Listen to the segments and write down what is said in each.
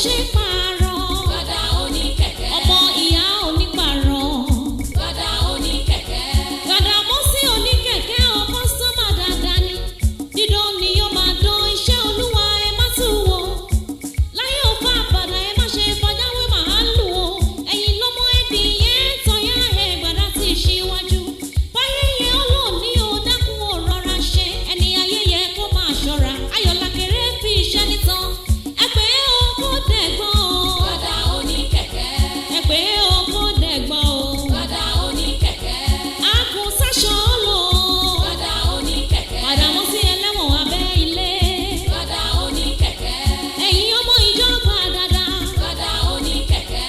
ṣe pààrọ̀. Gbàdá oníkẹ̀kẹ́. Ọmọ ìyá onípààrọ̀. Gbàdá oníkẹ̀kẹ́. Gbàdàmọ́sí oníkẹ̀kẹ́ o, customer dáadáa ni. Dídán ni yóò máa dán iṣẹ́ Olúwa, ẹ má tù wò. Láyé òfò àbàdà, ẹ má ṣe fọjáwé màálù o. Ẹ̀yin lọ́mọ ẹbí yẹn tọ́yá ẹ̀ gbàdá ti ṣíwájú. Báyé yẹn ó lò ní o, dákun ò rọra ṣe. Ẹni ayé yẹ kó máa ṣọ́ra. Ayọ̀lá kéré fi iṣẹ́ nìtàn. Ẹ pé o kó dẹ̀gbọ́n o. Gbàdá oníkẹ̀kẹ́. Ẹ pé o kó dẹ̀gbọ́n o. Gbàdá oníkẹ̀kẹ́. Àkùn sáṣọ lò. Gbàdá oníkẹ̀kẹ́. Gbàdàmọ́sí ẹlẹ́wọ̀n abẹ́ ilé. Gbàdá oníkẹ̀kẹ́. Ẹ̀yin ọmọ ìjọba dáadáa. Gbàdá oníkẹ̀kẹ́.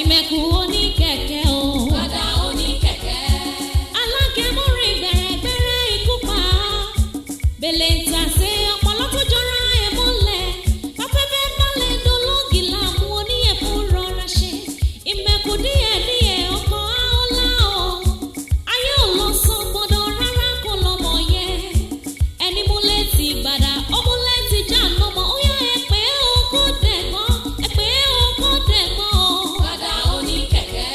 Ìmẹ̀kù oníkẹ̀kẹ́ o. Gbàdá oníkẹ̀kẹ́. Alágẹmọ́rin gbẹ̀rẹ̀gbẹ̀rẹ̀ ikú pa. Bèlè ìtàsé ọpọlọ tó jọra ẹ̀ mọ́lẹ̀. Afẹ́fẹ́ balẹ̀ dológi làmú oníyẹ̀fún rọra ṣe. Ìmẹ̀kù díẹ̀díẹ̀ ọkọ̀ àọ́lá o. Ayé ò lọ sàn gbọ́dọ̀ rárá kó lọ́mọ yẹ. Ẹni múlẹ̀ ti gbàdá, ó múlẹ̀ ti já lọ́mọ. Ó yá, ẹ pé o kó dẹ̀gbọ́n, ẹ pé o kó dẹ̀gbọ́n o. Gbàdá oníkẹ̀kẹ́.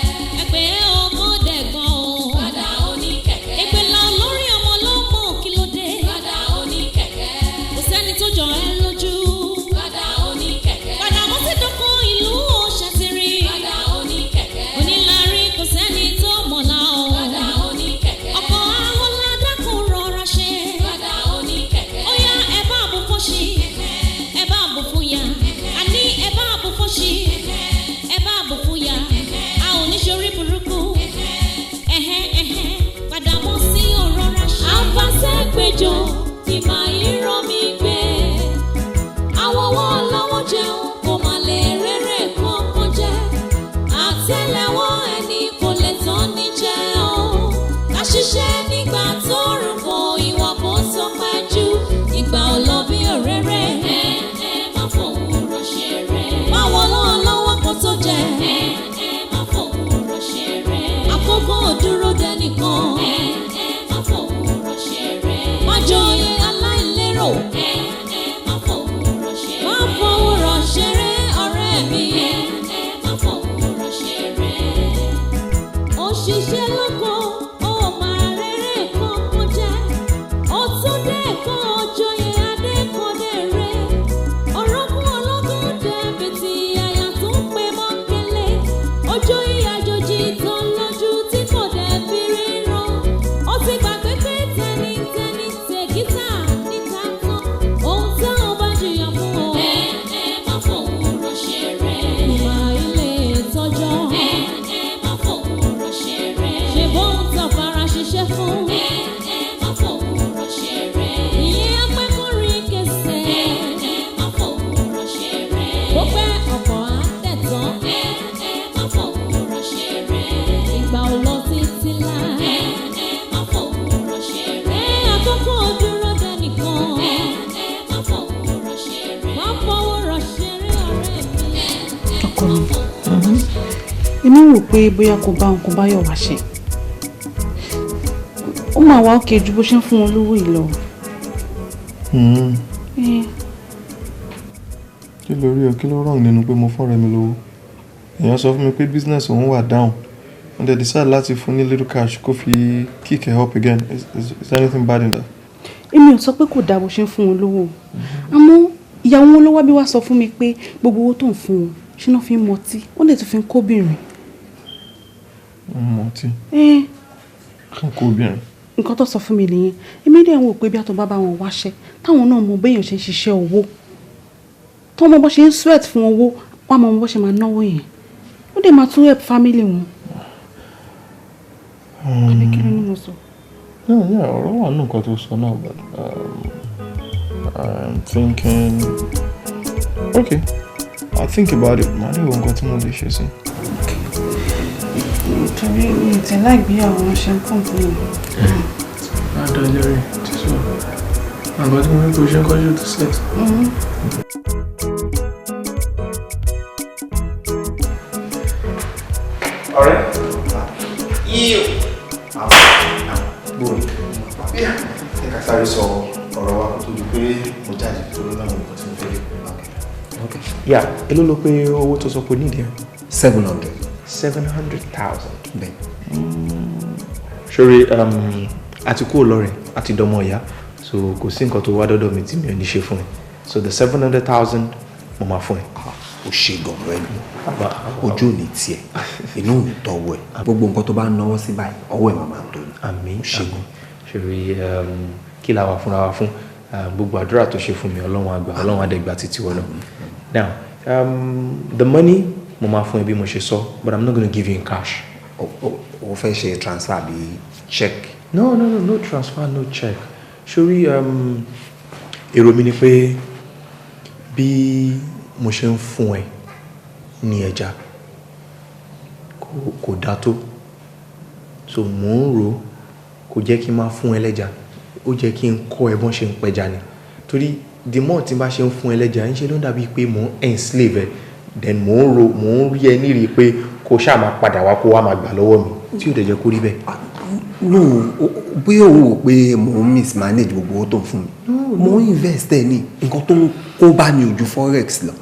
Ẹ pé o kó dẹ̀gbọ́n o. Gbàdá oníkẹ̀kẹ́. Èpè la olórí ọmọ ló mọ̀, kí ló dé? Gbàdá oníkẹ̀kẹ́. Kò sẹ́ni tó jọ ẹ́ lójú. Gbàdá oníkẹ̀kẹ́. Gbàdàmọ́sí dọ́kọ̀ ìlú ó ṣàtìrí. Gbàdá oníkẹ̀kẹ́. Onílárí, kò sẹ́ni tó mọ̀lá o. Gbàdá oníkẹ̀kẹ́. Ọkọ̀ ahọ́lá, dákun rọra ṣe. Gbàdá oníkẹ̀kẹ́. Ó yá, ẹ bá bù fún ṣí, ẹ bá bù fún ya. Àní ẹ bá bù fún ṣí, ẹ bá bù fún ya. A ò ní ṣorí burúkú. Ẹ̀hẹ́ ẹ̀hẹ́, Gbàdàmọ́sí ò rọra ṣe. Àfàsẹ́gbẹ̀jọ ìmọ̀ ìrọ̀ mi gbé. Àwọn ọwọ́ lọ́wọ́ jẹun kò má lè rere kankan jẹ́. Àtẹ́lẹwọ́ ẹni kò lè tán ní jẹ́ o. Ká ṣiṣẹ́ nígbà tó rùn kò ìwà kò tó pẹ́ jù. Ìgbà ò lọ bí òréré. Ẹ ẹ má fòwúrọ̀ ṣeré. Má wọ lọ́wọ́ lọ́wọ́ kó tó jẹ. Ẹ ẹ má fòwúrọ̀ ṣeré. Àkókò ò dúró dẹ́nìkan. Ẹ ẹ má fòwúrọ̀ ṣeré. Má joyè aláìlérò. Ẹ ẹ má fòwúrọ̀ ṣeré. Má fòwúrọ̀ ṣeré, ọ̀rẹ́ mi. Ẹ ẹ má fòwúrọ̀ ṣeré. Òṣìṣẹ́ lóko ó máa rere kankan jẹ́. Ó tún dẹ́kun òjòyè adékọ̀dẹ̀rẹ̀. Ọ̀rọ̀gún ọlọ́gún dẹ̀bìtì àyà tó ń pè mọ́kẹ́lẹ́. Ojoyè àjòjì tán lójú tí kò dẹ̀ fi ríran. Ó ti gbàgbé pé tẹnitẹni tẹ̀gítà níta tán. Ohun táwọn bá jìyà fún ọ. Ẹ ẹ má fòwúrọ̀ ṣeré. Ìmọ̀ ilé ìtọ́jọ́. Ẹ ẹ má fòwúrọ̀ ṣeré. Ṣe bóun tàn fara ṣiṣẹ́ fún. Ẹ ẹ má fòwúrọ̀ ṣeré. Ìyẹn apẹ́kùnrin kẹsẹ̀. Ẹ ẹ má fòwúrọ̀ ṣeré. Bó pẹ́, ọ̀pọ̀ á tẹ̀tàn. Ẹ ẹ má fòwúrọ̀ ṣeré. Ìgbà ò lọ títí lá. Ẹ ẹ má fòwúrọ̀ ṣeré. Ẹ àkókò dúró dẹnìkan. Ẹ ẹ má fòwúrọ̀ ṣeré. Má fọwọ́rọ̀ ṣeré, ọ̀rẹ́ mi. Ọkọ mi, èmi rò pé bóyá kò bá nǹkan báyọ̀ wá ṣe, ó máa wá òkè ju bó ṣe ń fún wọn lówó yìí lọ. Eh, Kí ló rí o? Kí ló wrong nínú pé mo fọ́rẹ́ mi lówó? Èèyàn sọ fún mi pé business òun wà down and they decide láti fún ní little cash kó fi kick her up again. Is there anything bad in that? Èmi ò sọ pé kò dáa bó ṣe ń fún wọn lówó o, àmọ́ ìyàwó wọn ló wá bí wá sọ fún mi pé gbogbo owó tó ń fún wọn ṣé náà fi ń mọtí, wọ́n lè tún fi ń kóbìnrin. Mọtí? Eh. Fún kó obìnrin? Nǹkan tó sọ fún mi nìyẹn. Èmi dẹ̀ ń wò pé bí àtọ̀ bá bá wọn wáṣẹ́, táwọn náà mọ béèyàn ṣe ń ṣiṣẹ́ owó, tó mọ bó ṣe ń sweat fún owó, wọ́n á mọ bó ṣe máa náwó yẹn, ó dẹ̀ máa tún help family wọn. Àbí kí ló ní mo sọ? Yeah, ọ̀rọ̀ wà nínú nǹkan tó sọ náà, but I'm thinking, okay, I'll think about it. Màá lè wo nǹkan tí mo lè ṣe sí. Nítorí mi ò tẹ̀ láì gbéyàwó wọn ṣe ń complain. Adájọ́ ti sọ. Àgbà tí mo ní kò ṣe ń kọ́jú tó set. Ọ̀rẹ́. Yíyó. Bóyá. Ẹ ká sáré sọ ọ̀rọ̀ wa kó tó di pé mo jáde tó ló láwọn nǹkan tí mo fẹ́ dé. Okay. Yeah, èló ló pé owó tó sọ pé nídìí ẹ? 700. 700,000. Bẹ́ẹ̀. Ṣorí àti kúrò lọ́rẹ̀ àti dọmọ ìyá, so kò sí nǹkan tó wá dọ́dọ̀ mi tí mi ò ní ṣe fún ẹ. So the 700,000 mo máa fún ẹ. O ṣe gan rẹ mi. Ojú ò ní tiẹ̀, inú ò ní tọwọ́ ẹ̀. Gbogbo nǹkan tó bá ń náwó sí báyìí, ọwọ́ ẹ̀ máa máa tó ni. Àmín. O ṣe gan. Ṣorí kí la wà fúnra wa fún? Gbogbo àdúrà tó ṣe fún mi, Ọlọ́run àgbà, Ọlọ́run àdẹ́gbà títí wọ́n náà. Now, the money mo máa fún ẹ bí mo ṣe sọ, but I'm not gonna give you in cash. O fẹ́ ṣe transfer bí check? No, no, no, no transfer, no check. Ṣorí èrò mi ni pé bí mo ṣe ń fún ẹ ní ẹja kò dáa tó, so mò ń rò kò jẹ́ kí n máa fún ẹ lẹ́ja, ó jẹ́ kí n kọ́ ẹ bọ́n ṣe ń pẹja ni. Torí the more tí n bá ṣe ń fún ẹ lẹ́ja, ń ṣe ló ń dàbí pé mò ń enslave ẹ, then mò ń ro mò ń rí ẹ nírìí pé kó ṣáà máa padà wá kó wá máa gbà lọ́wọ́ mi, tí ò dẹ̀ jẹ́ kó rí bẹ́ẹ̀. No, bóyá òun wò pé mò ń mismanage gbogbo owó tó ń fún mi, mò ń invest ẹ ní nǹkan tó ń kó bá mi ojú forex lọ.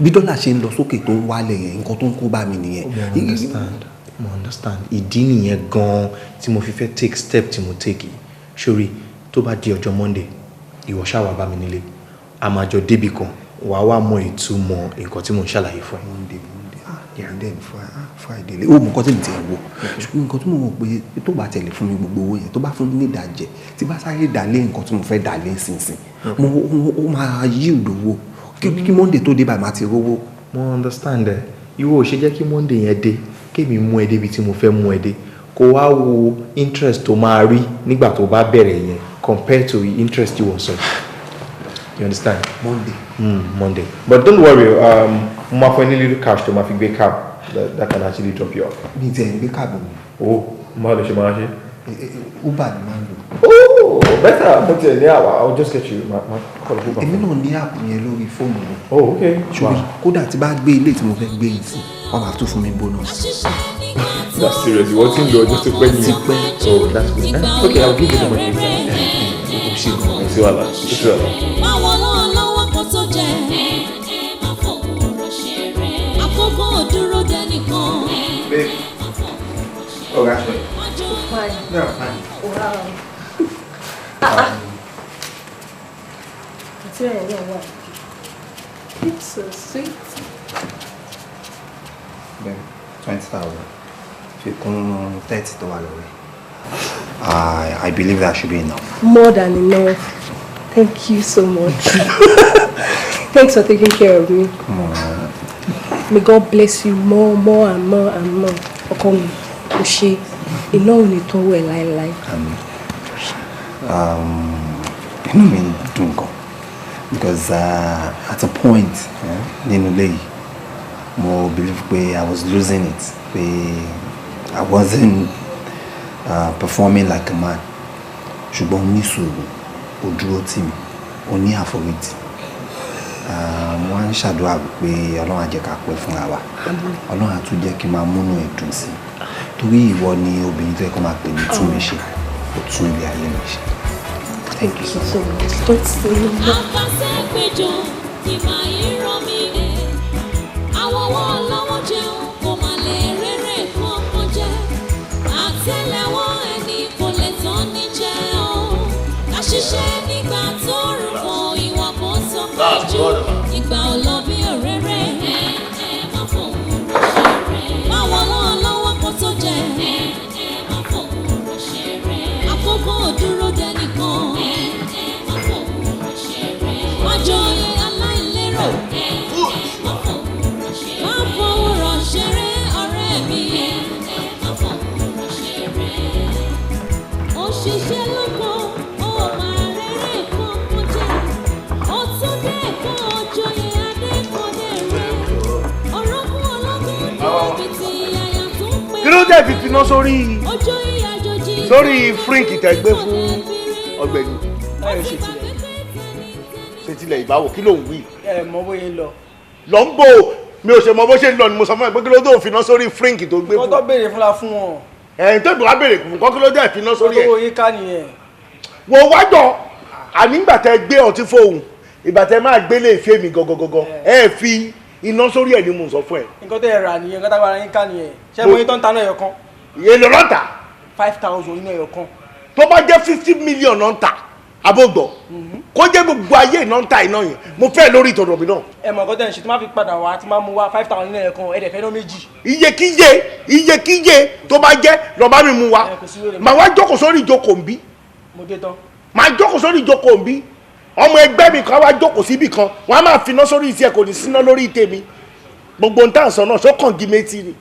Bí dọ́là ṣe ń lọ sókè tó ń wálẹ̀ yẹn, nǹkan tó ń kó bá mi nìyẹn. Mo understand, mo understand. Ìdí nìyẹn gan-an tí mo fi fẹ́ take step tí mo take yìí. Ṣorí tó bá di ọjọ́ Monday, ìwọ ṣáà wá bá mi nílé, a máa jọ débì kan, wàá wá mọ ìtumọ̀ nǹkan tí mo ń ṣàlàyé fún ẹ. Monday, Monday, ah, Monday, Friday, ó mọ nǹkan tí mi ti ẹ̀ wò, ṣùgbọ́n nǹkan tí mo wò pé tó bá tẹ̀lé fún mi gbogbo owó yẹn, tó bá fún mi ní ìdajẹ, tí bá sáré dálé nǹkan tí mo fẹ́ dálé sínsìn, mo ó máa yield owó kí Monday tó dé báyìí, máa ti rówó. Mo understand ẹ. Ìwọ ò ṣe jẹ́ kí Monday yẹn dé, kémi mú ẹ débi tí mo fẹ́ mú ẹ dé, kó wá wo interest tó máa rí nígbà tó bá bẹ̀rẹ̀ yẹn compared to the interest you want. So you understand? Monday. Monday. But don't worry, mo máa fún ẹ ní little cash tó máa fi gbé cab that can actually drop you off. Mi ti ẹ̀ ń gbé cab mi. Oh, máa lè ṣe máa ṣe. Uber ni máa ń lò. Oh, better. Mo tiẹ̀ ní àwà, I will just get you ma call Uber. Èmi náà ní app yẹn lórí fóònù mi. Oh, okay. Ṣùgbọ́n kódà tí bá gbé ilé tí mo fẹ́ gbé yìí sí, wọ́n máa tún fún mi bonus. That's serious. Ìwọ tí ń lo ọjọ́ tó pẹ́ nìyẹn. Ti pẹ́. Oh, that's good. Okay, I'll give you the money. O ṣe gan. Kò sí wàhálà. Kò sí wàhálà. Báwo ló lọ́wọ́ kó tó jẹ? Àkókò dúró dẹ́nìkan. Babe. Oh, that's right. Fine. Yeah, fine. Wow. Ah, ah. Àti ẹ̀yìn náà wà. It's so sweet. Babe, 20,000. Fi kún 30 tó wà lórí. I believe that should be enough. More than enough. Thank you so much. Thanks for taking care of me. Come on. May God bless you more, more and more and more. Ọkọ mi, o ṣé, iná ò ní tán wẹ̀ láéláé. Àmín. Inú mi dùn gan because at a point nínú ilé yìí, mo believe pé I was losing it, pé I wasn't performing like a man, ṣùgbọ́n o ní sùúrù, o dúró tì mí, o ní àforítì. Mo wá ń ṣàdúrà pé Ọlọ́run á jẹ́ ká pẹ́ fúnra wa, Ọlọ́run á tún jẹ́ kí n máa múnú ẹ̀ dùn sí i, torí ìwọ ni obìnrin tó yẹ kó máa pè ní tún mi ṣe, ó tún ilé ayé mi ṣe. Thank you so So much. Don't say no. Afásẹ́gbẹ́jọ ìmọ̀ ìrọ̀ mi rẹ̀. Àwọn ọwọ́ lọ́wọ́ jẹun kò má lè rere kankan jẹ́. Àtẹ́lẹwọ́ ẹni kò lè tán ní jẹ́ o. Ká ṣiṣẹ́ nígbà tó rùn ìwà kò sọ pé jù. Ìgbà ò lọ bí òréré. Ẹ má fòwúrọ̀ ṣeré. Báwo lọ́wọ́ lọ́wọ́ kó tó jẹ? Ẹ má fòwúrọ̀ ṣeré. Àkókò dúró dẹ́nìkan. Ẹ má fòwúrọ̀ ṣeré. Má joyè aláìlérò. Ẹ má fòwúrọ̀ ṣeré. Má fòwúrọ̀ ṣeré ọ̀rẹ́ mi. Ẹ má fòwúrọ̀ ṣeré. Òṣìṣẹ́ lóko, ó máa rere kankan jẹ́. Ó tún dẹ́kun òjòyè adékọ̀dé rẹ̀. Ọ̀rọ̀kún ọlọ́gbọ́n níbi tí àyà tó ń pè. Kí ló dé fi finá sórí Ojú ìyàjòjì sórí fríǹkì tẹ́ gbé fún ọ̀gbẹ́ni? Báyọ̀ ṣe tilẹ̀. Ṣe tilẹ̀ ìbáwò? Kí ló ń wí? Ẹ mọ bóyá ń lọ. Lọ ń bò ó, mi ò ṣe mọ bó ṣe ń lọ ni mo sọ fún ẹ pé kí ló dé òfin sórí fríǹkì tó gbé Nǹkan fún. tó béèrè fúnra fún wọn. Ẹ̀yìn tó ìbúra béèrè fún kọ́, kí ló dé ìfiná sórí Nǹkan tó ẹ̀? wo yín ká nìyẹn. Wo wájọ ànígbà tẹ́ gbé ọtí fóun. Ìgbà tẹ máa gbélé ìfẹ́ mi gangan, ẹ fi iná sórí ẹ̀ ni mo sọ fún ẹ. Nǹkan tẹ́ ẹ rà nìyẹn, nǹkan tágbára yín ká nìyẹn. Ṣé mo yín tó ń ta náà ẹyọ kan? Èlò lọ́tà. 5,000 iná ẹyọ kan. Tó bá jẹ́ 50 million náà ń tà, abógbọ̀ kó jẹ́ gbogbo ayé iná ń ta iná yẹn, mo fẹ́ lórí ìtọ̀dọ̀ mi náà. Ẹ mọ̀ nǹkan tẹ́ ń ṣe, tí máa fi padà wá, tí máa mú wá 5,000 iná ẹyọ kan, ẹ dẹ̀ fẹ́ ná méjì. Iyekíye, iyekíye tó bá jẹ́, lọ bá mi mú wa. Ẹ kò sí wèrè. Màá wá jókòó sórí ìjókòó ń bí. Mo dé tán. Màá jókòó sórí ìjókòó ń bí. Ọmọ ẹgbẹ́ mi kan wá jókòó síbì kan, wọ́n á máa finá sórí ìtì ẹ̀, kò ní síná lórí tèmi. Gbogbo ń tà ń sọ náà sókàn gí méjì ni.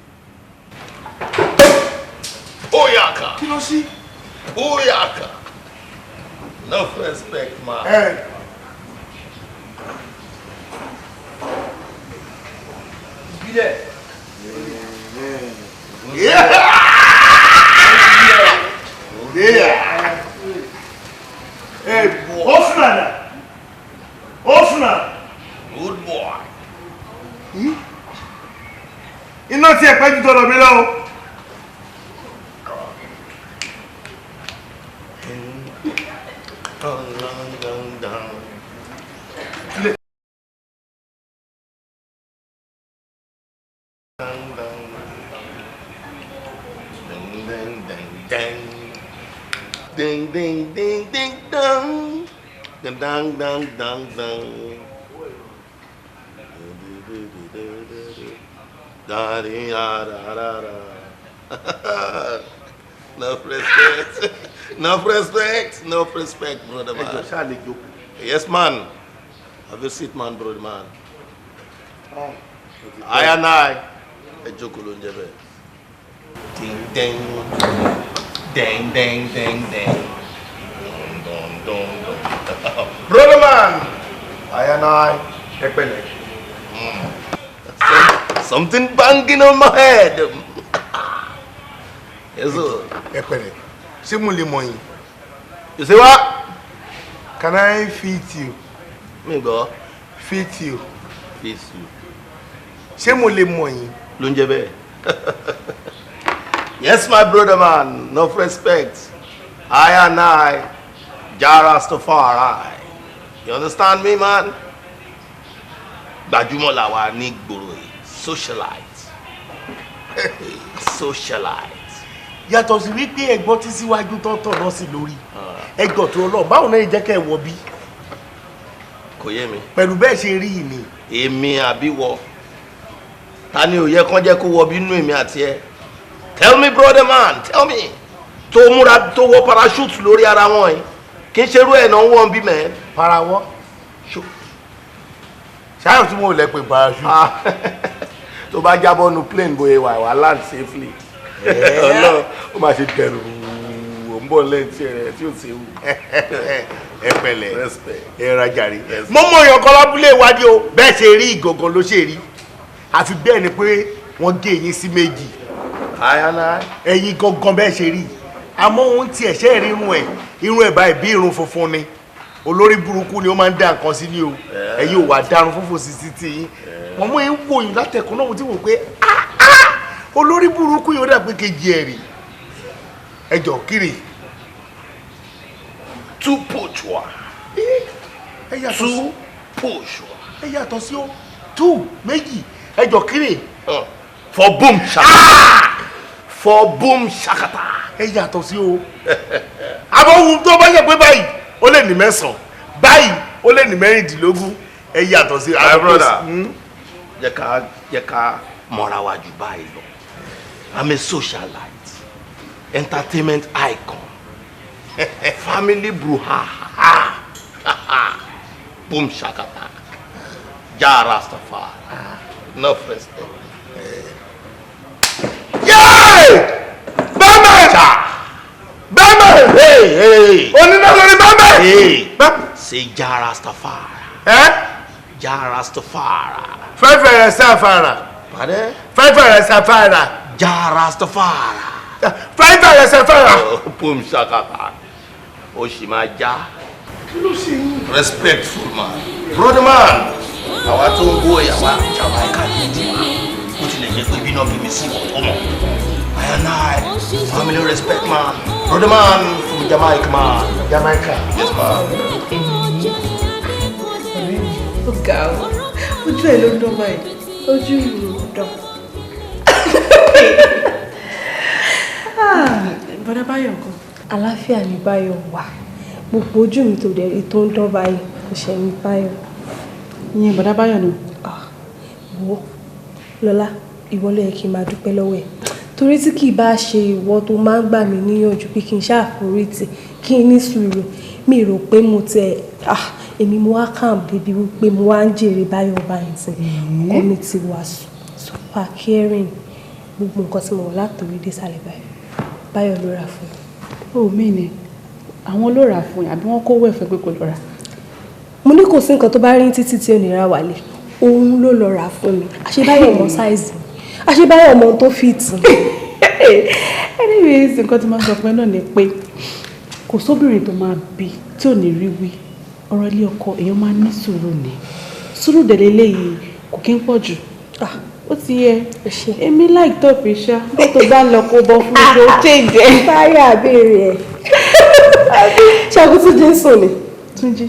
Oyaka. Kí ló sí? Oyaka. Enough respect, man. Ẹ Ìbílẹ̀. Yeah! Yeah! Hey, Ofnana! Ofna! Good boy. Iná tí ẹ pẹ́ ju tọ̀dọ̀ mi lọ o. Dun, dun, dun, dun. Dun, dun, dun, dun, dun, dun. Ding, ding, ding, ding, dong. Dun, dun, dun, dun, dun. Da, di, da, da, da, da. Enough respect. Enough respect. Enough respect, brother Ẹ jọ, man. ṣáà lè jókòó? Yes, man. Have a seat, man, brother man. I and I. Ẹ jókòó ló ń jẹ bẹ́ẹ̀. Ding, ding. Ding, ding, ding, ding. Dun, dun, dun, dun. Brother man. I and I. Ẹ pẹ̀lẹ́. Something banging on my head. Yes, sir. Ẹ pẹ̀lẹ́. Ṣé mo lè mọ̀ yín? You say what? Can I fit you? Mi gbọ́. Fit you. Face you. Ṣé mo lè mọ̀ yín? Ló ń jẹ bẹ́ẹ̀. Yes, my brother man, no respect. I and I, Jah Rastafari. You understand me, man? Gbajúmọ̀ làwa ní gbòòrò yìí, socialite. Socialite. Yàtọ̀ sí wípé ẹgbọ́n tí síwájú tó tọ̀ náà sí lórí. Ẹgbọ́n tó lọ, báwo náà jẹ́ kẹ́ ẹ wọ bí? Kò yé mi. Pẹ̀lú bẹ́ẹ̀ ṣe rí yìí ni. Èmi àbí wọ? Ta ni ò yẹ kán jẹ́ kó wọ bí inú èmi àti ẹ? Tell me, brother man, tell me. Tó múra tó wọ parachute lórí ara wọn yìí. Kì í ṣerú ẹ̀ náà ń wọ̀n bí mẹ́. Parawọ́. Ṣáà tí mo lẹ pé parachute. Ah, tó bá jábọ́ nu plane, bóyá wà wà land safely. Ọlọ́run ó máa ṣe dẹrù, ò ń bọ̀ lẹ́yìn tí ẹ tí ò séwu. Ẹ pẹ̀lẹ́. Respect. Ẹ rajà rí. Mo mọ èèyàn kan lábúlé ìwádìí o. Bẹ́ẹ̀ ṣe rí ìgangan ló ṣe rí. Àfi bẹ́ẹ̀ ni pé wọ́n gé eyín sí méjì. I and I. Ẹ̀yin gangan bẹ́ẹ̀ ṣe rí. Àmọ́ ohun tí ẹ̀ṣẹ́ rí, irun ẹ̀, irun ẹ̀ báyìí bí irun funfun ni. Olórí burúkú ni, ó máa ń dá nǹkan sí ní o. Ẹ̀yin ò wá dárun funfun sí títí yín. Wọ́n mú yín wò yín látẹ̀kùn náà, mo ti wò pé ah ah, olórí burúkú yìí, ó dà pé kejì ẹ̀ rí. Ẹ jọ, kiri. Two pochwa. Ẹ yàtọ̀ sí. Two pochwa. Ẹ yàtọ̀ sí o, two, méjì. Ẹ jọ, kiri. For boom shakata. For boom shakata. Ẹ yàtọ̀ sí o. Àmọ́ ohun tó bá yẹ pé báyìí ó lè ní 9, báyìí ó lè ní 16. Ẹ yàtọ̀ sí. My brother. Jẹ́ ká mọ̀ra wa jù báyìí lọ. I'm a socialite, entertainment icon, family brouhaha, boom shakata, Jah Rastafari, enough respect. Yéé! Bẹ́ẹ̀mẹ̀! Bẹ́ẹ̀mẹ̀! Hey, hey. Oníná lórí bẹ́ẹ̀mẹ̀! Hey, say Jah Rastafari. Ẹ́. Jah Rastafari. Fẹ́fẹ́ rẹ̀ sáfàrà. Pardon? Fẹ́fẹ́ rẹ̀ sáfàrà. Jah Rastafari. Fẹ́fẹ́ rẹ̀ sáfàrà. Oh, boom shakata. Ó sì máa já. Kí ló ṣe yín? Respectful man. Brother man. Àwa tó ń bó ìyàwó Jamaica ní tiwa. Ó tilẹ̀ jẹ́ pé bí náà bí mi sí ọ̀tọ̀ mọ̀. I and I, family respect man. Brother man from Jamaica, man. Jamaica. Yes, man. Ga o, Ojú ẹ̀ ló ń dán báyìí. Ojú mi ò dán. Bọ́dá Báyọ̀ ńkọ́? Àlàáfíà ni Báyọ̀ wà. Gbogbo ojú mi tó dẹ̀ rí tó ń dán báyìí kò ṣẹ̀yìn Báyọ̀. Ìyẹn bọ́dá Báyọ̀ nù. Wo Lọ́lá, ìwọ ló yẹ kí n máa dúpẹ́ lọ́wọ́ ẹ̀. Torí tí kì í bá ṣe ìwọ tó máa ń gbà mí níyànjú pé kí n ṣàforítì, kí n ní sùúrù, mi rò pé mo tẹ èmi mo wá kàn débi wípé mo wá ń jèrè Báyọ̀ báyìí tí ọkọ mi ti wà super caring. Gbogbo nǹkan tí mo wọ̀ látòrí dé sàlẹ̀ báyìí, Báyọ̀ ló rà fún mi. Ó mí ni àwọn ló rà fún yín àbí wọ́n kówó ẹ̀fẹ́ pé kò lọ rà? Mo ní kò sí nǹkan tó bá rí títí tí ò ní ra wálé, òun ló lọ rà fún mi. Àṣé Báyọ̀ mọ sáìzì mi, àṣé Báyọ̀ mọ ohun tó fìtì. Anyways, nǹkan tí mo sọ fún ẹ náà ni pé kò sóbìnrin tó máa bí tí ò ní rí wí. Ọ̀rọ̀ ilé ọkọ èèyàn máa ní sùúrù ni. Sùúrù dẹ̀ leléyìí kò kí ń pọ̀ jù. Ó ti yẹ. Èmi like top iṣẹ́ bó tó bá lọ kó bọ́ fún mi kó change ẹ. Báyọ̀ àbẹ̀rẹ̀ ẹ̀. Ṣé Túnjí ń sùn ni? Túnjí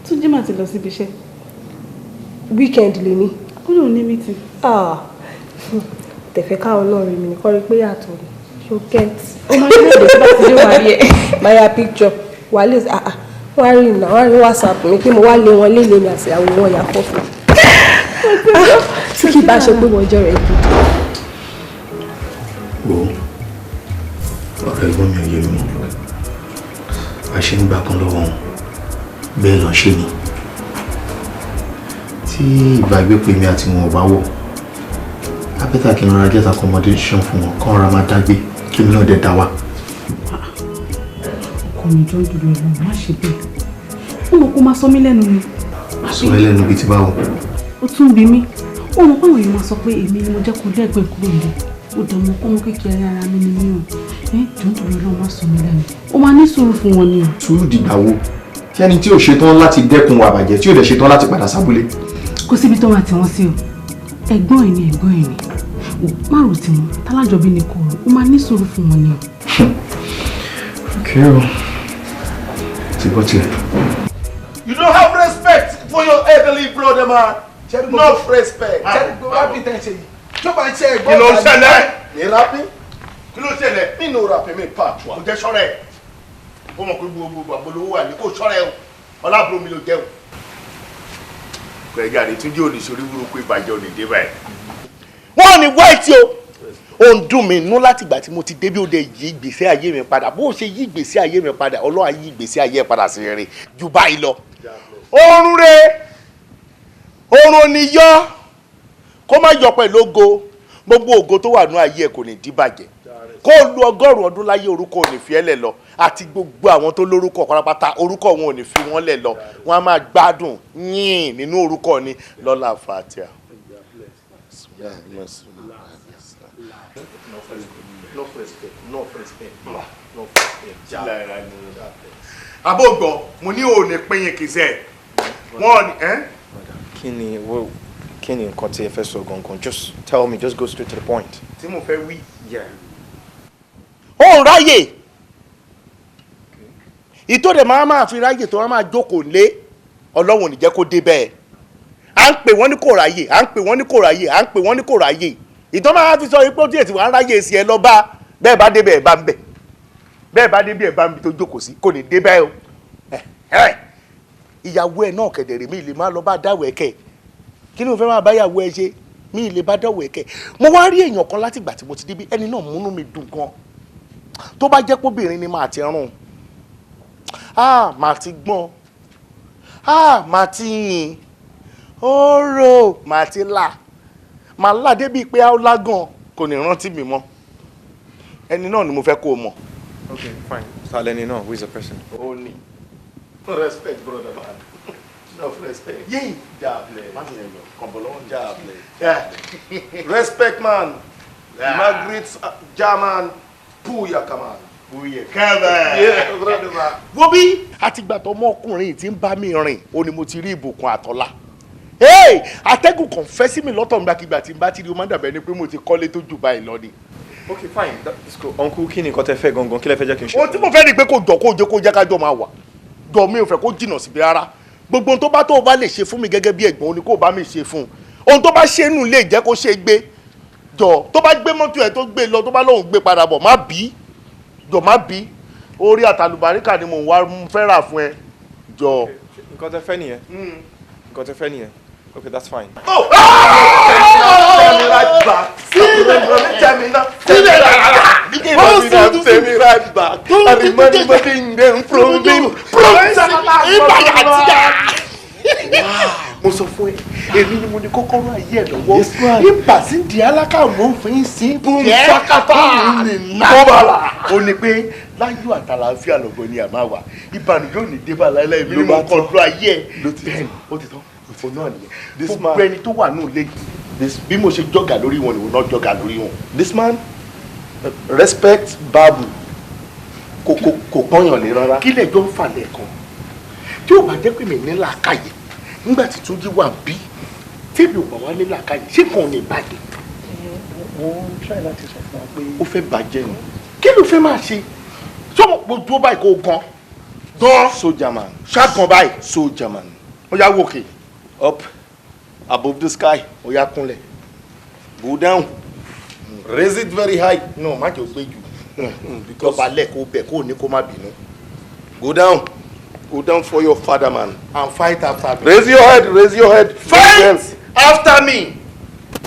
Túnjí mà ti lọ síbi iṣẹ́. Weekend lè ní. Ó lóun ní meeting. Tẹ̀fẹ́ káwọn náà rí mi ní kọ́ rí pé yàtọ̀ ni. Ṣó get. Ó máa ń lè tó bá ti dé wà rí ẹ. Máa ya picture. Wà lè wọ́n á rí ìnà, wọ́n á rí WhatsApp mi pé mo wá lé wọn léle mi àti àwọn wọn yà fọ́fọ́. Tí kì í bá ṣe pé wọ́n jẹ́ rẹ̀ gidi. Wo ọ̀rọ̀ ẹ̀gbọ́n mi ò yé mi mọ́. Bá ṣe ń gbà kan lọ́wọ́ wọn bẹ́ẹ̀ lọ ṣe ni. Tí ìbágbépọ̀ èmi àti wọn ò bá wọ̀, ábẹ́tà kí n rọra get accommodation fún wọn kán rọra máa dágbé kí mi náà dẹ̀ dá wà. Ọkọ mi jọ ń dúró ẹ̀wọ̀n má ṣe bẹ́ẹ̀. Ó mọ̀ kó máa sọ mí lẹ́nu ni. Sọ ẹ́ lẹ́nu bíi ti báwo. Ó tún bí mi. Ó mọ̀ pé àwọn èèyàn máa sọ pé èmi ni mo jẹ́ kó lẹ́gbẹ̀ẹ́ kúrò nílé. Ó dẹ̀ mọ̀ kó mú kékeré ara mi ni mí o. Ẹ jọ ń dúró Ọlọ́run má sọ mí lẹ́nu. Ó máa ní sùúrù fún wọn ni o. Sùúrù dìgbà wo? Tí ẹni tí ò ṣetán láti dẹ́kun àbàjẹ́ tí ò dẹ̀ ṣetán láti padà sábúlé. Kò síbi tó máa tì wọ́n sí o. Ẹ̀gbọ́n ẹ̀ ni ẹ̀gbọ́n ẹ̀ ni. Ò má rò tiwọn, tálájọbí ni kò rò. Ó máa ní sùúrù fún wọn ni o. Okay o. Ti gbọ́ tiẹ̀. You don't have respect for your elderly brother, man. No respect. Kí ló ń ṣẹlẹ̀? Mi rapping? Kí ló ń ṣẹlẹ̀? Mi no rapping, mi patois. Kò jẹ́ sọ́rẹ́. Ó mọ̀ pé gbogbo àgbolo wà ní kò sọ́rẹ́ o. Ọlábùrò mi ló jẹ́ o. Kò ẹja rè Túnjí ò ní sórí burúkú ìbàjẹ́ ò ní dé báyìí. Wọ́n ní white o. Ó ń dùn mí nú láti ìgbà tí mo ti dé bí ó dé yí ìgbésí ayé mi padà. Bó o ṣe yí ìgbésí ayé mi padà, Ọlọ́run á yí ìgbésí ayé ẹ padà sí rere ju báyìí lọ. Oorun re, oorun ni yọ, kó má yọ pẹ̀lú ògo. Gbogbo ògo tó wà nú ayé ẹ kò ní díbàjẹ́. Kó o lu 100 ọdún láyé, orúkọ ò ní fi ẹ́ lẹ̀ lọ. Àti gbogbo àwọn tó lórúkọ pátápátá, orúkọ wọn ò ní fi wọ́n lẹ̀ lọ. Wọ́n á máa gbádùn yín nínú orúkọ ni lọ́la fatia. Abógbọ̀, mo ní òní pínyìn kìsẹ́. Wọ́n ní ẹ́. Kí ni nǹkan tí ẹ fẹ́ sọ gangan? Just tell me, just go straight to the point. Tí mo fẹ́ wí. Ó ń ráyè. Ìtò dẹ̀ máa fi ráyè tó máa jókòó lé. Ọlọ́run ò ní jẹ́ kó dé bẹ́ẹ̀. À ń pè wọ́n ní kò ráyè, à ń pè wọ́n ní kò ráyè, à ń pè wọ́n ní kò ráyè. Ìtọ́ máa fi sọ pé ó tiẹ̀ tí wàá ráyè sí ẹ lọ bá bẹ́ẹ̀ bá débẹ̀ ẹ̀ bá ń bẹ̀. Bẹ́ẹ̀ bá débẹ̀ ẹ̀ bá ń bi tó jókòó sí, kò ní dé bẹ́ẹ̀ o. Ìyàwó ẹ̀ náà kẹ̀dẹ̀rẹ̀ mi lè má lọ bá dáwọ̀ ẹ̀kẹ́. Kí ni mo fẹ́ máa bá ìyàwó ẹ ṣe? Mi lè bá dáwọ̀ ẹ̀kẹ́. Mo wá rí èèyàn kan láti ìgbà tí mo ti débí, ẹni náà múnú mi dùn gan. Tó bá jẹ́ póbìnrin ni màá ti rún. Màá ti gbọ́n. Màá ti yìn. Oró màá ti là. Màá là débi pé á lágàn kò ní rántí mi mọ́. Ẹni náà ni mo fẹ́ kó o mọ̀. Okay, fine. Sálẹ́ni náà, who is the person? Ó ní. Respect, brother man. No respect. Yéyí. Jable. Jable. Respect, man. Margaret German Puyaka, man. Puyaka, man. Yeah, brother man. Wo bí àtìgbà tó ọmọkùnrin tí ń bá mi rìn, ó ní mo ti rí ìbùkún àtọ́lá. Hey, atẹ́gùn kan fẹ́ sí mi lọ́tọ̀ nígbàkigbà tí n bá ti rí o máa ń dàbẹ̀ ni pé mo ti kọ́lé tó jù báyìí lọ ni. Okay, fine. That's cool. Uncle, kí ni nǹkan tẹ́ fẹ́ gangan? Kí lẹ fẹ́ jẹ́ kí n ṣe? Ohun tí mo fẹ́ ni pé kó jọ kó jẹ́ kó jẹ́ ká jọ máa wà. Jọ mi ò fẹ́ kó jìnnà síbi rárá. Gbogbo ohun tó bá tó o bá lè ṣe fún mi gẹ́gẹ́ bí ẹ̀gbọ́n ni kó o bá mi ṣe fún un. Ohun tó bá ṣe nù lè jẹ́ kó ṣe gbé. Jọ, tó bá gbé mọ́tò ẹ̀ tó gbé lọ, tó bá lóun gbé padà bọ̀, má bí. Jọ, má bí. Orí àtàlùbáríkà ni mò ń wá fẹ́ rà fún ẹ. Jọ. Nǹkan tẹ fẹ́ nìyẹn. Nǹkan tẹ fẹ́ nìyẹn. Okay, that's fine. Tell me right back. Tell me right back. I remember them from me. Mo sọ fún ẹ, èmi ni mo ní kọ́kọ́rọ́ ayé ẹ lọ́wọ́. Ibà sí di alákà mò ń fi sí jẹ́ kọ́bàlà. Ó ní pé láyọ̀ àtàlàáfíà lọ́gbọ̀n ni a máa wà. Ìbànújẹ́ ò ní dé bá láéláé, èmi ni mo kọ̀ọ̀dọ̀ ayé ẹ. Bẹ́ẹ̀ni, ó ti tán. Òfò náà nìyẹn. Gbogbo ẹni tó wà nù lé bí mo ṣe jọ̀gà lórí wọn nìwọ náà jọ̀gà lórí wọn. This man respect Babu, kò pọ́nyàn lé rárá. Kí lẹ́jọ́ ń fà lẹ́ẹ̀kan tí ó bá jẹ́ pé mi ní làákàyè nígbà tí Túnjí wà bí tèmi ò bá wá ní làákàyè, ṣé kàn ní bàjẹ́? Mo ń try láti sọ fún wa pé ó fẹ́ bàjẹ́ ni. Kí ló fẹ́ máa ṣe? Sọ́mọ́ gbogbo báyìí kò gan gan. Soldier man. Ṣáàgàn báyìí. Soldier man. Ó yá wòkè. Up above the sky. Ó yá kúnlẹ̀. Go down. Raise it very high. No, má jẹ́ o gbé jù. Dọ̀bálẹ̀ kó bẹ̀ kó ní kó má bínú. Go down. Go down for your father, man. And fight after me. Raise your head. Raise your head. Fight after me.